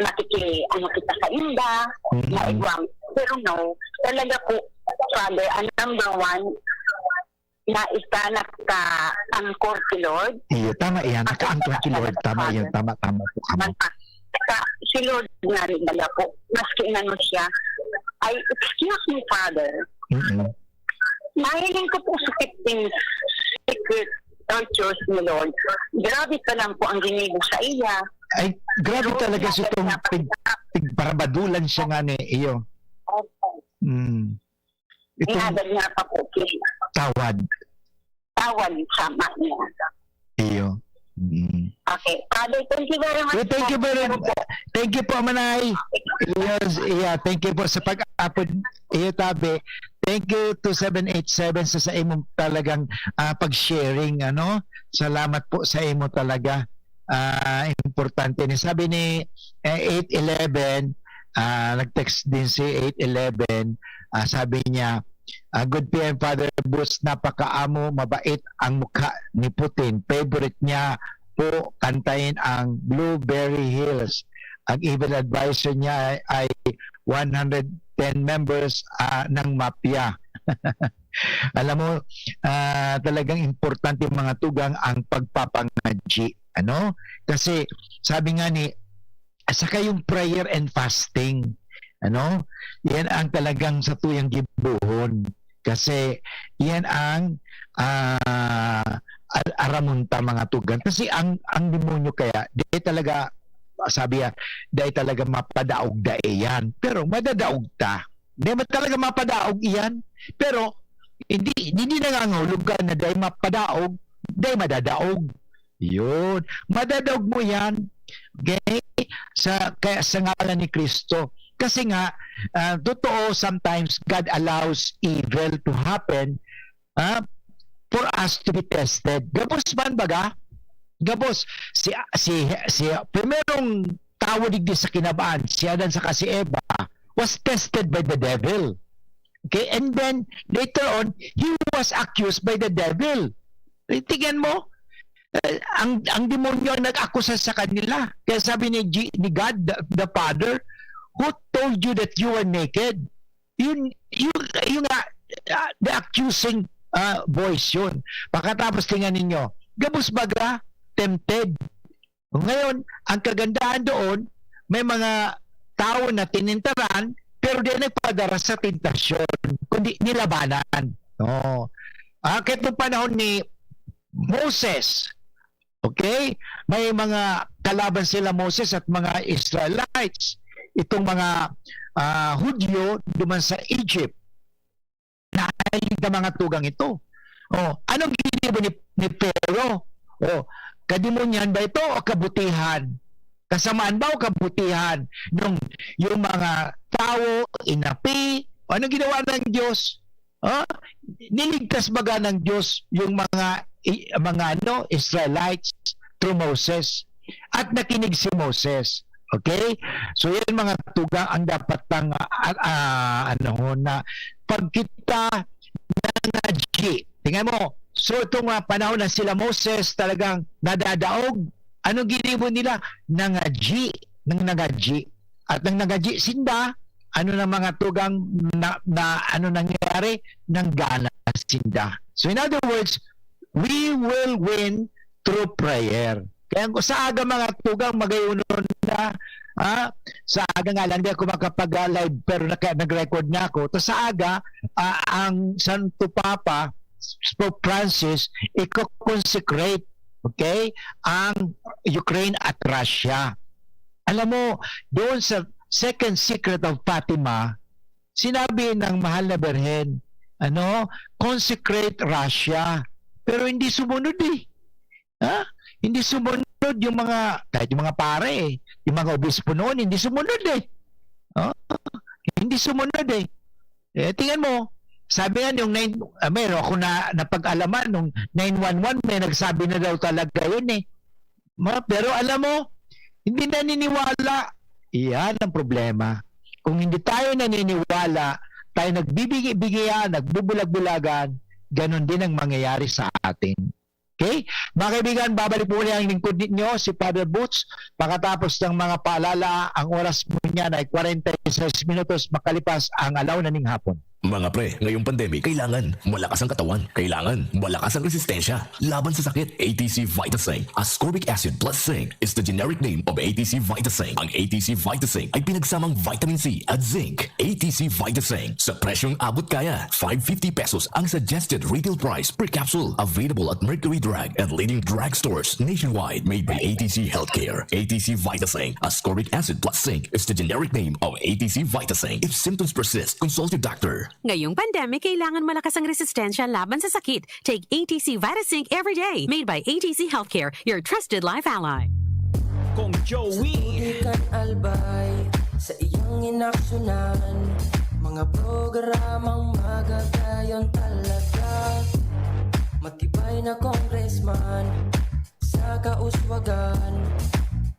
makiki, ano kita sa inda, Mm. maigwang. Pero no, talaga po, Father, ang number one, na isa naka-anchor si Lord. Iyo, tama yan. Naka-anchor si Lord. Tama yan. Tama, tama po kamo. Magpa- sa, si Lord nga rin baga po, maski inano siya, ay, excuse me, Father, Mm-mm. mahiling ko po sa fifteen secret tortures ni Lord. Grabe pa lang po ang ginibo sa iya. Ay, grabe talaga si itong pig, pigparabadulan siya nga ni iyo. Mm. Itong Inagad nga pa po, please. Tawad. Tawad sa ama niya. Iyo. Mm. Okay. Father, thank you very much. Well, thank you very Ano po? Thank you po, Manay. Yes, yeah, thank you po sa pag-apod. Iyo, tabi. Thank you to seven eight seven sa, sa imong talagang ah, pag-sharing, ano? Salamat po sa imo talaga. Ah, importante ni, sabi ni eh, eight eleven, ah, nag-text din si eight eleven, ah, sabi niya, ah, "Good P M, Father Boots, napakaamo, mabait ang mukha ni Putin. Favorite niya po kantahin ang Blueberry Hills. Ang evil advisor niya ay, ay one hundred ten members ah, ng mafia." Alam mo, ah, talagang importante, mga tugang, ang pagpapangadyi, ano? Kasi sabi nga ni, saka yung prayer and fasting, ano? Yan ang talagang satuyang gibohon. Kasi yan ang ah, ar- aramon ta, mga tugang. Kasi ang ang demonyo kaya, di talaga, sabi ya, di talaga mapadaog dai yan. Pero madadaog ta. Di ba talaga mapadaog iyan? Pero hindi hindi nangangahulugan na dai mapadaog, dai madadaog. Yun. Madadaog mo yan. Okay? Sa, kaya sa ngalan ni Kristo. Kasi nga, ah, totoo, sometimes God allows evil to happen ah, for us to be tested. Gabos man baga? Gabos. Si, si, si primerong tawo digdi sa kinaban, si Adan saka si Eva, was tested by the devil. Okay? And then, later on, he was accused by the devil. Tingnan mo, eh, ang ang demonyo ang nag-akusa sa kanila. Kaya sabi ni G- ni God, the, the Father, "Who told you that you were naked?" Yun, yun, yun nga, ah, the accusing ah, voice yun. Pagkatapos, tingnan ninyo, gabos baga, tempted. Ngayon, ang kagandahan doon, may mga tao na tinentaran, pero di nagpadara sa tentasyon, kundi nilabanan. No? Ah, kahit nung panahon ni Moses, okay, may mga kalaban sila Moses at mga Israelites, itong mga ah, Hudyo duman sa Egypt. Nahiling na mga tugang ito. Oh, anong ginibo ni, ni Pharaoh? Oh, kadimonyan ba ito o kabutihan? Kasamaan ba o kabutihan? Nung yung mga tawo, inapi, ano ginawa ng Diyos? Oh, niligtas baga ng Diyos yung mga i- mga ano, Israelites through Moses? At nakinig si Moses. Okay? So yan mga tugang ang dapat tang ah, ah, ano na pag kita nangadyi. Tingnan mo. So itong mga panahon na sila Moses talagang nadadaog, anong ginibo nila? Nangadyi. Nang nangadyi. At nang nangadyi sinda, ano na mga tugang na, na ano nangyari? Nanggana sinda. So in other words, We will win through prayer. Kaya kung sa aga, mga tugang, magayonon na, ha? Sa aga nga lang, di ako makapag-live, pero naka-, nag-record na ako. Ta sa aga, ah, ang Santo Papa, Pope Francis, i-consecrate, okay, ang Ukraine at Russia. Alam mo, doon sa Second Secret of Fatima, sinabi ng Mahal na Birhen, ano, "Consecrate Russia." Pero hindi sumunod eh. Ha? Hindi sumunod yung mga, kahit yung mga pare eh, yung mga obispo noon, hindi sumunod eh. Oh, hindi sumunod eh. Eh, tingnan mo, sabi nga yung nine, ah, meron ako na napag-alaman, nung nine one one, may nagsabi na daw talaga yun eh. Ma-, pero alam mo, hindi naniniwala. Iyan ang problema. Kung hindi tayo naniniwala, tayo nagbibigay-bigayan, nagbubulag-bulagan, ganun din ang mangyayari sa atin. Okay? Mga kaibigan, babalik po ulit ang lingkod ninyo, si Father Boots. Pagkatapos ng mga paalala, ang oras po niyan ay kwarenta y seis minutos makalipas ang alauna ning hapon. Mga pre, ngayong pandemic, kailangan malakas ang katawan. Kailangan malakas ang resistensya laban sa sakit. A T C Vitasync, ascorbic acid plus zinc, is the generic name of A T C Vitasync. Ang A T C Vitasync ay pinagsamang vitamin C at zinc. A T C Vitasync, sa presyong abot kaya. Five fifty pesos ang suggested retail price per capsule. Available at Mercury Drug and leading drugstores nationwide. Made by A T C Healthcare. A T C Vitasync, ascorbic acid plus zinc, is the generic name of A T C Vitasync. If symptoms persist, consult your doctor. Ngayong pandemic, kailangan malakas ang resistensya laban sa sakit. Take A T C Vitasync every day. Made by A T C Healthcare, your trusted life ally. Kong Joey. Di kan albay sa iyang inaksyonan. Mga programang magagayon talaga. Matibay na congressman sa kauswagan.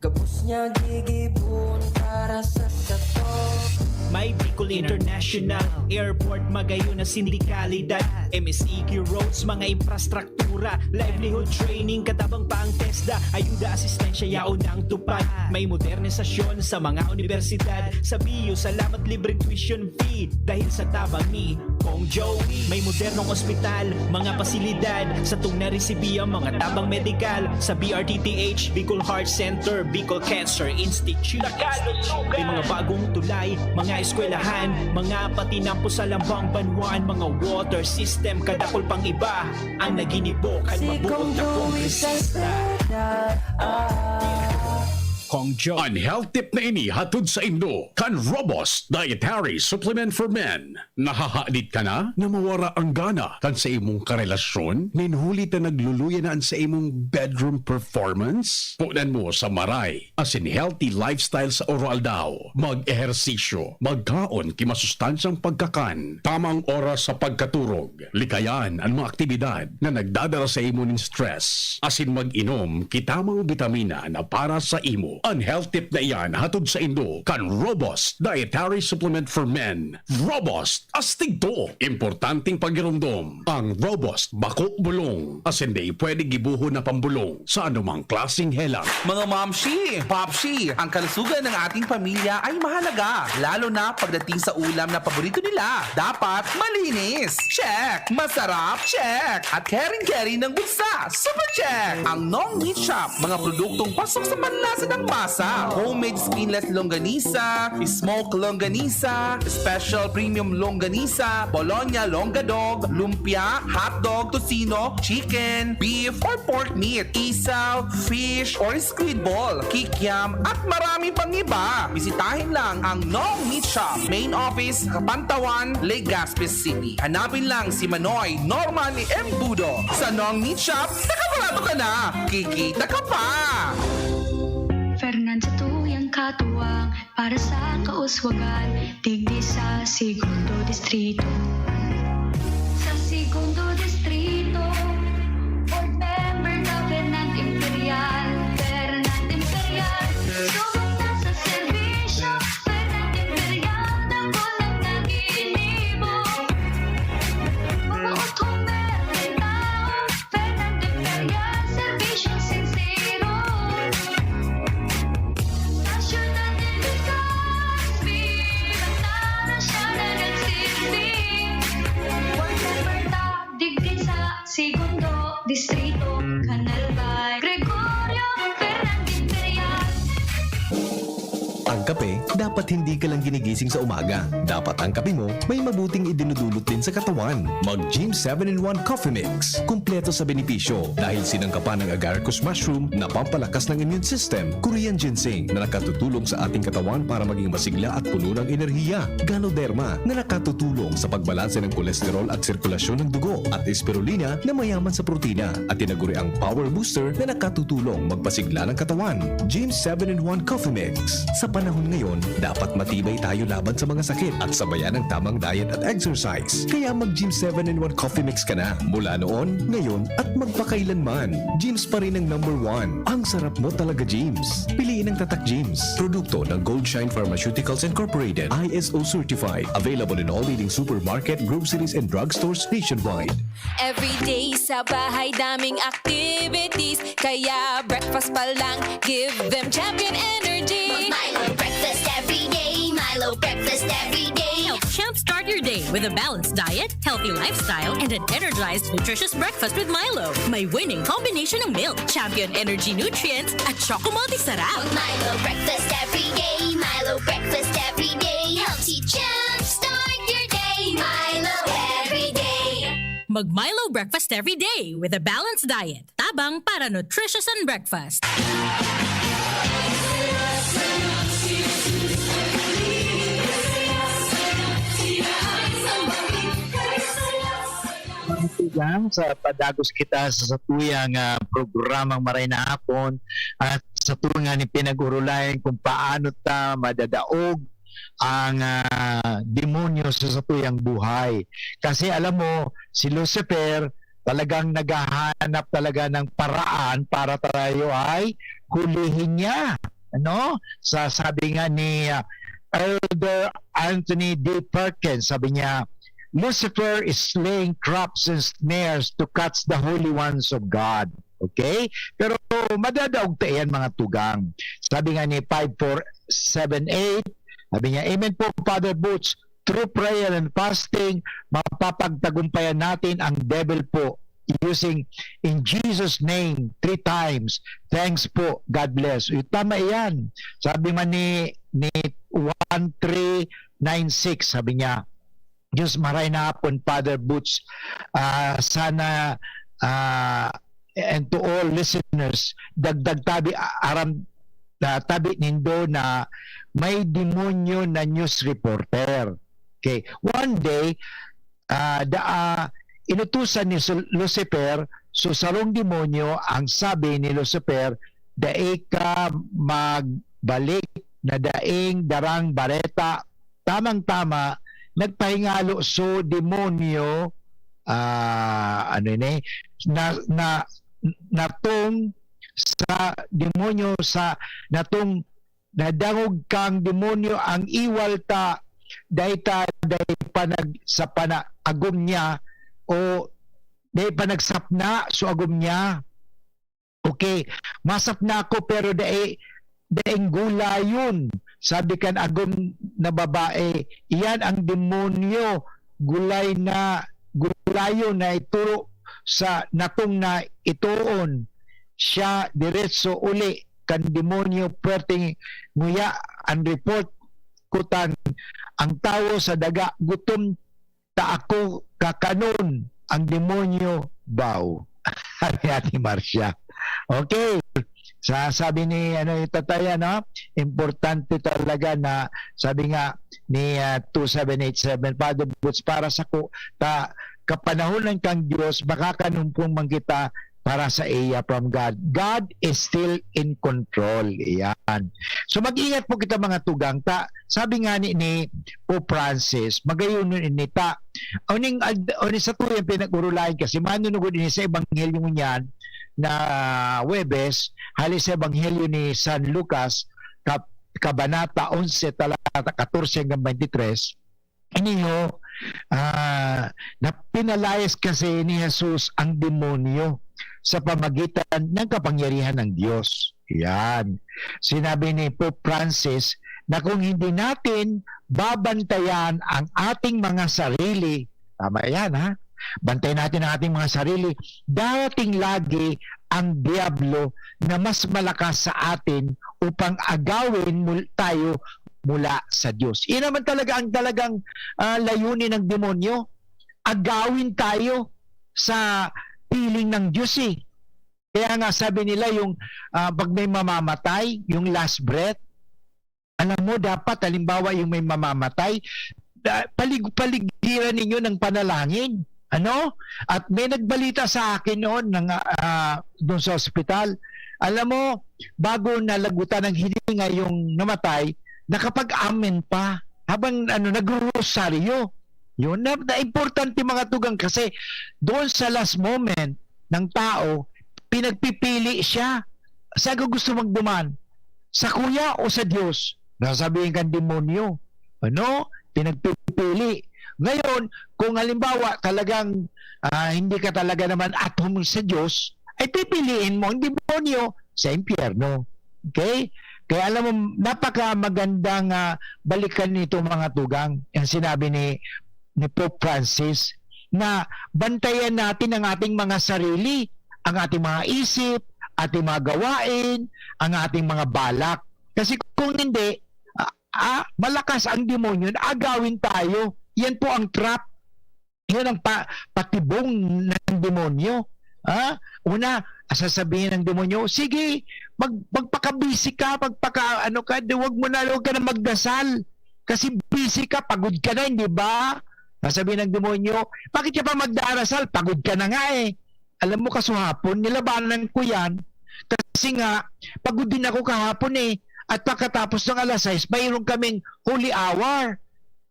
Gabos niya gigibon para sa sato. May Bicol International Airport, magayon na sindikalidad. M S E Q roads, mga infrastruktura, livelihood training, katabang pa ang TESDA. Ayuda, asistensya, yaon ang tupad. May modernisasyon sa mga universidad. Sa B U, salamat, libreng tuition fee. Dahil sa tabang ni Kong Joey, may modernong ospital, mga pasilidad, sa tugna resibi ang mga tabang medikal sa B R T T H, Bicol Heart Center, Bicol Cancer Institute. May mga bagong tulay, mga eskwelahan, mga patinampo sa lambang banwaan, mga water system, kadakol pang iba ang naginibo kan mabuot na kongresista. Kong Joey. An health tip na ini hatod saindo kan Robust Dietary Supplement for Men. Nahahadit ka na na mawara ang gana kan sa imong karelasyon? Nin huli ta nagluluya na an sa imong bedroom performance? Punan mo sa maray asin healthy lifestyle sa oro-aldaw. Mag-ehersisyo, magkaon ki masustansyang pagkakan, tamang oras sa pagkaturog. Likayan an mga aktibidad na nagdadara sa imo nin stress, asin mag-inom ki tamang bitamina na para sa imo. An health tip na iyan hatod saindo kan Robust Dietary Supplement for Men. Robust, astig to! Importanteng pagiromdom, ang Robust bako bulong, asin dai pwede gibohon na pambulong sa anumang klaseng helang. Mga mamshi, papshi, ang kalusugan ng ating pamilya ay mahalaga, lalo na pagdating sa ulam na paborito nila. Dapat malinis. Check! Masarap. Check! At caring-caring ng bulsa. Super check! Ang Nong Meat Shop, mga produktong pasok sa panlasa ng masa. Homemade skinless longganisa, smoke longganisa, special premium longganisa, Bologna longgadog, lumpia, hotdog, tocino, chicken, beef, or pork meat, isaw, fish, or squid ball, kikiam, at marami pang iba. Bisitahin lang ang Nong Meat Shop, main office, Kapantawan, Legazpi City. Hanapin lang si Manoy Norman Embudo. Sa Nong Meat Shop, nakabarato ka na! Kikita ka pa! Fernand sa tuyang katuwang para sa kauswagan, digdi sa Segundo Distrito. Sa Segundo Distrito, board member na Fernand Imperial, Fernand Imperial, subok na sa serbisyo, Fernand Imperial, dako na naginibo. Mabuot humber ng tao, Fernand Imperial, serbisyong sinsero. National Leaders Class, bilang tao na siya na nagsilbi. Board member na, di Ang kape, dapat hindi ka lang ginigising sa umaga. Dapat ang kape mo may mabuting idinudulot din sa katawan. Mag Gym seven in one Coffee Mix. Kumpleto sa benepisyo dahil sinangkapan ng agaricus mushroom na pampalakas ng immune system, Korean ginseng na nakatutulong sa ating katawan para maging masigla at puno ng enerhiya, Ganoderma na nakatutulong sa pagbalanse ng kolesterol at sirkulasyon ng dugo, at Spirulina na mayaman sa protina, at tinaguriang Power Booster na nakatutulong magpasigla ng katawan. Gym seven in one Coffee Mix. Sa panahon ngayon, dapat matibay tayo laban sa mga sakit at sabayan ng tamang diet at exercise. Kaya mag Gym seven in one Coffee Mix ka na mula noon, ngayon, at magpakailanman. Gym's pa rin ang number one. Ang sarap mo talaga, Gym's. Piliin ang Tatak Gym's. Produkto ng Goldshine Pharmaceuticals Incorporated, I S O certified. Available in all leading supermarket, groceries, and drugstores nationwide. Everyday sa bahay, daming activities. Kaya breakfast pa lang, give them champion energy. Milo breakfast every day. Milo breakfast every day. Help jumpstart your day with a balanced diet, healthy lifestyle, and an energized, nutritious breakfast with Milo. May winning combination ng milk, champion energy nutrients, at choco multi sarap. Milo breakfast every day. Milo breakfast every day. Helps you jumpstart your day. Milo every day. Mag Milo breakfast every day with a balanced diet. Tabang para nutritious and breakfast. Mga tugang, sa padagos kita sa satuyang ah, programang Maray na Hapon at sa tunga ni pinag-urulayan kung paano ta madadaog ang ah, demonyo sa satuyang buhay. Kasi alam mo, si Lucifer talagang naghahanap talaga ng paraan para tayo ay hulihin niya. Ano? Sa sabi nga ni ah, Elder Anthony D. Perkins, sabi niya, Lucifer is laying traps and snares to catch the holy ones of God. Okay? Pero madadaog ta yan, mga tugang. Sabi nga ni five four seven eight, sabi niya, Amen po, Father Butch. Through prayer and fasting, mapapagtagumpayan natin ang devil po using in Jesus' name three times. Thanks po. God bless. Uy, tama iyan. Sabi man ni, ni one three nine six, sabi niya, Diyos maray na hapon, Father Butch. Ah, sana, ah, and to all listeners, dagdag tabi, aram, ah, tabi nindo na may demonyo na news reporter. Okay. One day, ah, da, ah, inutusan ni Sul- Lucifer, so sarong demonyo, ang sabi ni Lucifer, dai ka magbalik na daing darang bareta. Tamang-tama, nagpahingalo so demonyo, ah, ano ini, na, na, natong sa demonyo sa natong nadangog kang demonyo ang iwal ta, dai ta, dai pa nag, sa panaagom niya o dai pa nagsapna so agom niya. Okay, masapna ako pero dai, daing gulayon. Sabi kan agom na babae, iyan ang demonyo, gulay na, gulayon na ituro sa natong na itoon. Siya diretso uli kan demonyo, pwerteng nguya ang report, kutan ang tawo sa daga, gutom ta ako kakanon, ang demonyo baw. Sabi ni Ate Marcia. Okay. Sa sabi ni ano yung tatay, ano, importante talaga na sabi nga ni ah, two seven eight seven, Father Boots, para sa ku, ta, kapanahonan kang Diyos, makakanumpong man kita para sa iya from God. God is still in control. Iyan. So mag-ingat po kita mga tugang ta. Sabi nga ni, ni Pope Francis, magayon nun ini ta. Uning, ad- uning sa tuyang pinag-urulayan kasi manunugod ini sa Ebanghelyo ngunyan na Webes, hali sa Ebanghelyo ni San Lucas, kap, kabanata onse, talata katorse hanggang twenty-three, iniyo, ah, na pinalayas kasi ni Jesus ang demonyo sa pamagitan ng kapangyarihan ng Diyos. Yan. Sinabi ni Pope Francis na kung hindi natin babantayan ang ating mga sarili, tama yan ha, bantay natin ang ating mga sarili, darating lagi ang Diablo na mas malakas sa atin upang agawin mul-, tayo mula sa Diyos. Iyan naman talaga ang talagang, ah, layunin ng demonyo. Agawin tayo sa piling ng Diyos, eh. Kaya nga sabi nila yung, ah, 'pag may mamamatay, yung last breath, alam mo, dapat halimbawa yung may mamamatay, da-, palig-, paligiran ninyo ng panalangin. Ano? At may nagbalita sa akin noon ng, ah, doon sa ospital. Alam mo, bago nalagutan ng hininga yung namatay, nakapag-amen pa habang, ano, nagro-rosaryo. Yun, na, na importante, mga tugang, kasi doon sa last moment ng tao, pinagpipili siya. Saan ka gusto magduman? Sa kuya o sa Diyos? Nasasabihin kang demonyo. Ano? Pinagpipili. Ngayon, kung halimbawa talagang, ah, hindi ka talaga naman at home sa Diyos, ay pipiliin mo ang demonyo sa impyerno. Okay? Kaya alam mo, napakamagandang, ah, balikan nito, mga tugang, ang sinabi ni, ni Pope Francis, na bantayan natin ang ating mga sarili, ang ating mga isip, ating mga gawain, ang ating mga balak. Kasi kung hindi, ah, ah, malakas ang demonyo na agawin tayo. Yan po ang trap. Yan ang pa-, patibong ng demonyo. Ah, una, sasabihin ng demonyo, "Sige, mag-, magpakabisi ka, magpaka-, ano ka, di, wag mo na, wag ka na magdasal. Kasi busy ka, pagod ka na, hindi ba?" Sasabihin ng demonyo, "Bakit ka pa magdarasal? Pagod ka na nga, eh." Alam mo, kasuhapon, nilabanan ko yan. Kasi nga, pagod din ako kahapon, eh. At pagkatapos ng alas sais, mayroon kaming holy hour.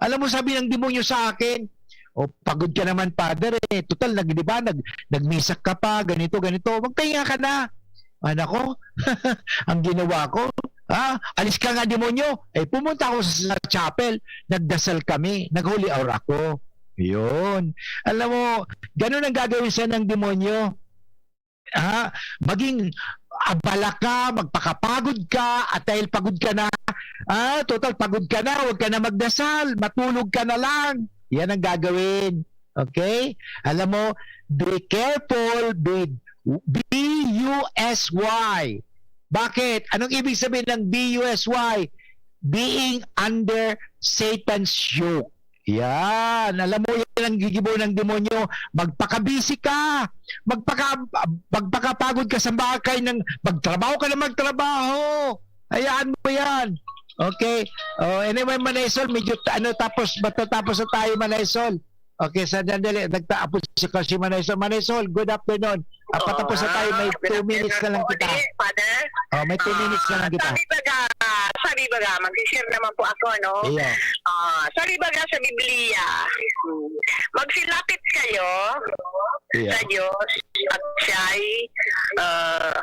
Alam mo, sabi ng demonyo sa akin, "O, pagod ka naman, Father, eh. Total, nag-, di ba, nag-, nagmisa ka pa, ganito, ganito. Magpahinga ka na." Anak ko, ang ginawa ko, ha? "Alis ka nga, demonyo." Eh, pumunta ako sa, sa chapel, nagdasal kami, nag-holy hour ako. Yun. Alam mo, ganun ang gagawin sa ng demonyo. Ha? Maging abala ka, magpakapagod ka, at dahil pagod ka na, ah, total pagod ka na, huwag ka na magdasal, matulog ka na lang. Yan ang gagawin. Okay? Alam mo, be careful, be, B U S Y. Bakit? Anong ibig sabihin ng B U S Y? Being under Satan's yoke. Yan. Alam mo, yan ang gigibo ng demonyo. Magpakabisi ka. Magpaka-, magpakapagod ka sa bakay ng magtrabaho ka na magtrabaho. Hayaan mo yan. Okay? Oh, anyway, Manay Sol, medyo ta-, ano, tapos, matatapos na tayo, Manay Sol. Okay, sandali. Nagtaapos si, si Manay Sol. Manay Sol, good afternoon. Ah, patapos na tayo. May Ah, good two minutes na afternoon lang po kita. ulit, Father. Oh, may two Ah, minutes na lang kita. sabi baga, sabi baga, mag-share naman po ako, no? Iya. Ah, sabi baga sa Biblia, hmm, "Magsilapit kayo Iya. sa Diyos at siya'y, ah,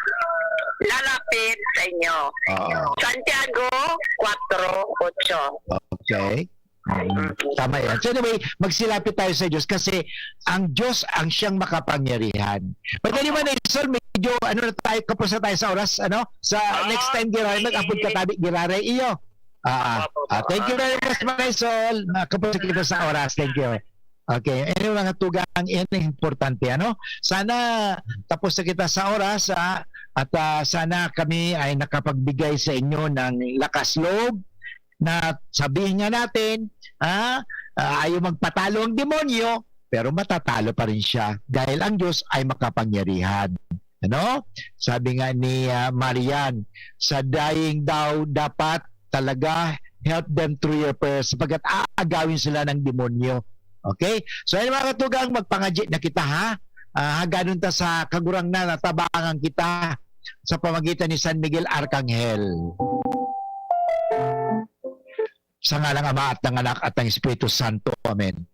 lalapit sa inyo." Oo. Santiago kwatro otso. Okay. Mm, tama yan. So anyway, magsilapit tayo sa Diyos kasi ang Diyos ang siyang makapangyarihan. But anyway, Manay Sol, medyo ano na tayo, kapos na tayo sa oras, ano? Sa Ah, next time, giraray, sige. mag-apod ka tabi, giraray iyo. Ah, ah. Opo, opo. Ah, thank you very much, Manay Sol. Nakapos na kita sa oras. Thank you. Okay. Anyway, mga tugang, yan ang importante, ano? Sana tapos na kita sa oras, ah, at, ah, sana kami ay nakapagbigay sa inyo ng lakas loob, na sabihin nga natin, ah, ah, ayaw magpatalo ang demonyo, pero matatalo pa rin siya dahil ang Diyos ay makapangyarihan. Ano? Sabi nga ni, ah, Marian, "Sa dying daw, dapat talaga help them through your prayers sapagkat aagawin sila ng demonyo." Okay? So, ayun, mga katugang, magpangadyi na kita, ha? Ah, hangganon ta sa Kagurangnan, natabangan kita sa pamagitan ni San Miguel Arkanghel. Sa ngalang Ama at ng Anak at ng Espiritu Santo. Amen.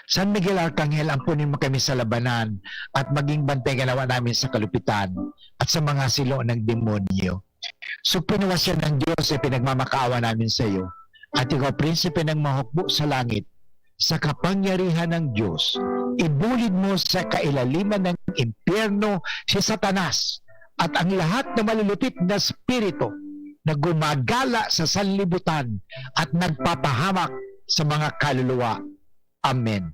San Miguel Arkanghel, ampunin mo kami sa labanan at maging bantay ganawa namin sa kalupitan at sa mga silo ng demonyo. Supremo siya ng Diyos ay pinagmamakaawa namin sa iyo. At ikaw, Prinsipe ng mahukbo sa langit, sa kapangyarihan ng Diyos, ibulid mo sa kailaliman ng impyerno si Satanas at ang lahat na malulupit na espiritu na gumagala sa sanlibutan at nagpapahamak sa mga kaluluwa. Amen.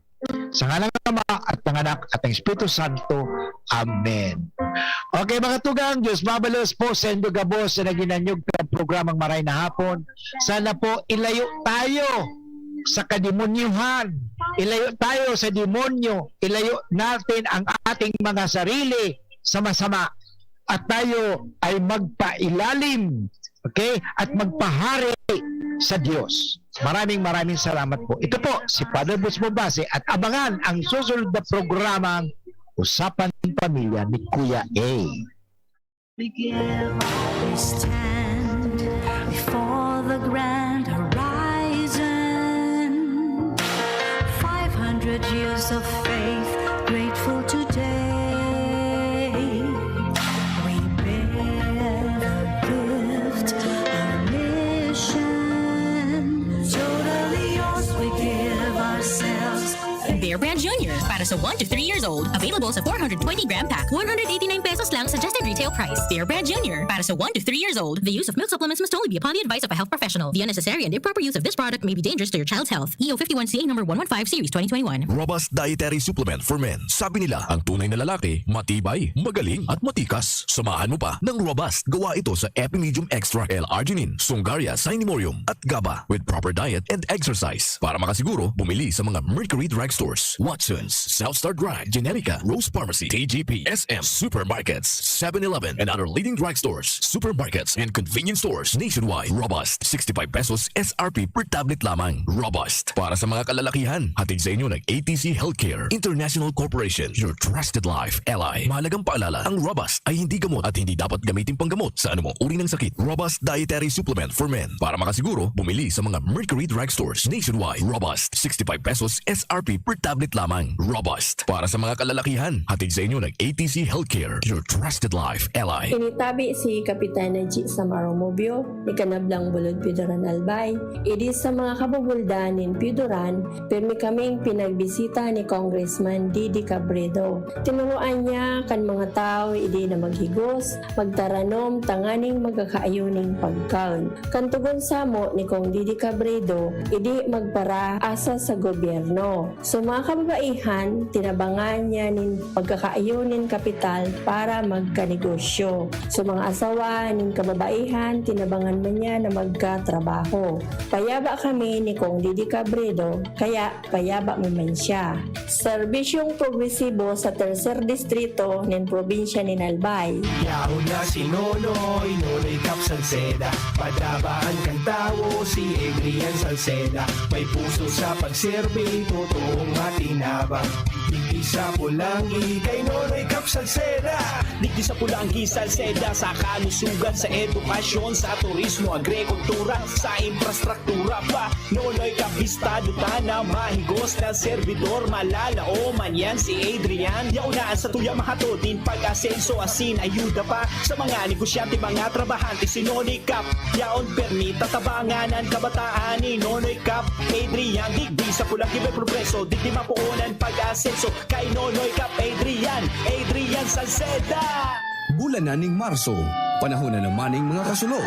Sa ngalan ng Ama, at ng Anak, at ng Espiritu Santo. Amen. Okay, mga tugang, Diyos mabalos po sa indo gabos sa naghinanyog kan programang Maray na Hapon. Sana po ilayo tayo sa kademonyuhan. Ilayo tayo sa demonyo. Ilayo natin ang ating mga sarili sa masama. At tayo ay magpailalim, okay? At magpahari sa Diyos. Maraming, maraming salamat po. Ito po si Father Boots Mobase at abangan ang susunod na programang Usapan Pamilya ni Kuya A. We stand before the grand horizon. Five hundred years of faith, grateful today. We bear the gift, our mission. Totally yours, we give ourselves. Bear Brand Junior para sa one to three years old. Available sa four hundred twenty gram pack. One hundred eighty-nine pesos lang suggested retail price. Bear Brand Junior para sa one to three years old. The use of milk supplements must only be upon the advice of a health professional. The unnecessary and improper use of this product may be dangerous to your child's health. E O fifty-one C A number one one five series twenty twenty-one. Robust Dietary Supplement for Men. Sabi nila, ang tunay na lalaki, matibay, magaling, at matikas. Samahan mo pa ng Robust. Gawa ito sa Epimedium Extra, L-arginine, Sungaria, Cinemorium, at GABA with proper diet and exercise. Para makasiguro, bumili sa mga Mercury Drugstores, Watson's, South Star Drug, Generica, Rose Pharmacy, T G P, S M, supermarkets, seven eleven, and other leading drugstores, supermarkets, and convenience stores nationwide. Robust, sixty-five pesos S R P per tablet lamang. Robust. Para sa mga kalalakihan, hatid sa inyo ng A T C Healthcare International Corporation, your trusted life ally. Mahalagang paalala, ang Robust ay hindi gamot at hindi dapat gamitin panggamot sa anumang uri ng sakit. Robust Dietary Supplement for Men. Para makasiguro, bumili sa mga Mercury Drugstores nationwide. Robust, sixty-five pesos S R P per tablet lamang. Robust. Para sa mga kalalakihan, hatid sa inyo ng A T C Healthcare, your trusted life ally. Initabi si Kapitan Najee Samaromobio ni Kanablang Bulod Pidoran Albay. Idi sa mga kabubuldan nin Pidoran, pirmi kaming pinagbisita ni Congressman Didi Cabredo. Tinuruan niya kan mga tawo idi na maghigos, magtaranom tanganing magkakaayo nin pagkaon. Kan tugon samo ni Cong Didi Cabredo, idi magparaasa sa gobyerno. So, mga kababaihan, tinabangan niya nin pagkakaayo nin kapital para magkanegosyo. So, mga asawa nin kababaihan, tinabangan man niya na magkatrabaho. Payaba kami ni Cong Didi Cabredo, kaya payaba mi man siya. Serbisyong progresibo sa tercer distrito nin probinsya nin Albay. Yaon na si Nonoy, Nonoy Cap Salceda. Padabaan kan tawo si Adrian Salceda. May puso sa pagserbi, totoong matinabang. Digdi sa Pulanggi, kay Nonoy Cap Salceda. Digdi sa Pulanggi, Salceda, sa kalusugan, sa edukasyon, sa turismo, agrikultura, sa infrastruktura pa. Nonoy Cap, bistado ta na mahigos na serbidor, malalaoman yan si Adrian. Yaon na an satuya mahatod nin pag-asenso asin ayuda pa sa mga negosyante, mga trabahante. Si Nonoy Cap, yaon permi tatabangan an kabataan ni Nonoy Cap. Adrian, digdi sa Pulanggi may progreso, digdi mapoon an pag-asenso. Kay Nonoy Cap, Adrian, Adrian Salceda. Bulan na ning Marso, panahon na naman ning mga kasulo.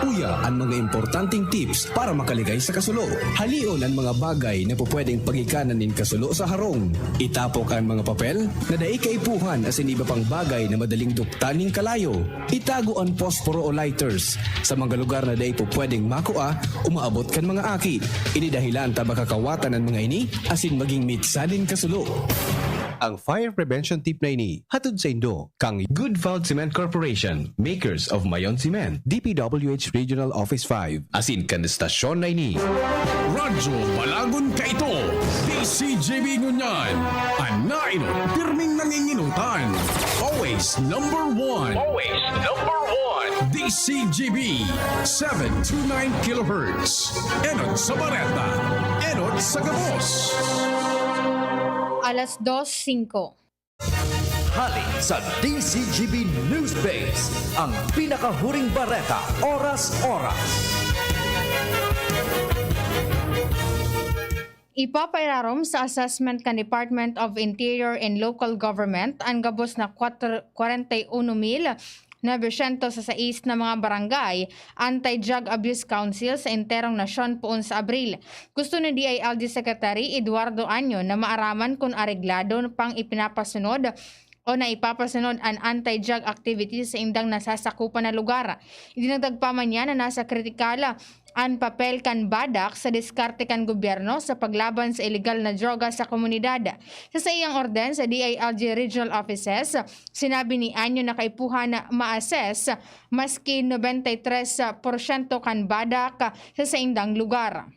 Uya an mga importanteng tips para makaligay sa kasulo. Halion an mga bagay na pupwedeng pagikanan nin kasulo sa harong. Itapok an mga papel na dai kaipuhan asin iba pang bagay na madaling duktan nin kalayo. Itago an posporo o lighters sa mga lugar na dai pupwedeng makua o maabot kan mga aki. Ini dahilan ta baka kawatan an mga ini asin maging mitsa nin kasulo. Ang fire prevention tip na ini hatod saindo kan Good Vald Cement Corporation, makers of Mayon Cement, D P W H Regional Office five, asin kan estasyon na ini. Radyo Balagon Kaito, D C G B ngunyan. An nainot, pirming nanginginutan. Always number one. Always number one. D C G B, seven two nine kilohertz. Enot sa Bareta. Enot sa gabos. Alas dos singko. Hali sa D C G B News Base, ang pinakahuring bareta, oras-oras. Ipapairarom sa assessment kan Department of Interior and Local Government an gabos na kwatro, kwarenta y uno mil nobesyentos sa sais na mga barangay, Anti-Drug Abuse Council sa enterong nasyon poon sa Abril. Gusto ni D I L G Secretary Eduardo Año na maaraman kun areglado pang ipinapasunod o na ipapasunod an anti-drug activities sa indang nasasakupan na lugar. Idinagdag pa man niya na nasa kritikal an papel kan BADAC sa diskarte kan gobyerno sa paglaban sa ilegal na droga sa komunidad. Sa saiyang orden sa D I L G Regional Offices, sinabi ni Año na kaipuhan na ma-assess maski nobenta y tres porsyento kan BADAC sa saindang lugar.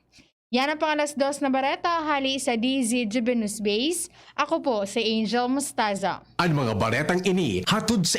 Yan ang pang alas dos na bareta hali sa D Z G B News Base. Ako po si Angel Mostaza. An mga baretang ini hatod sa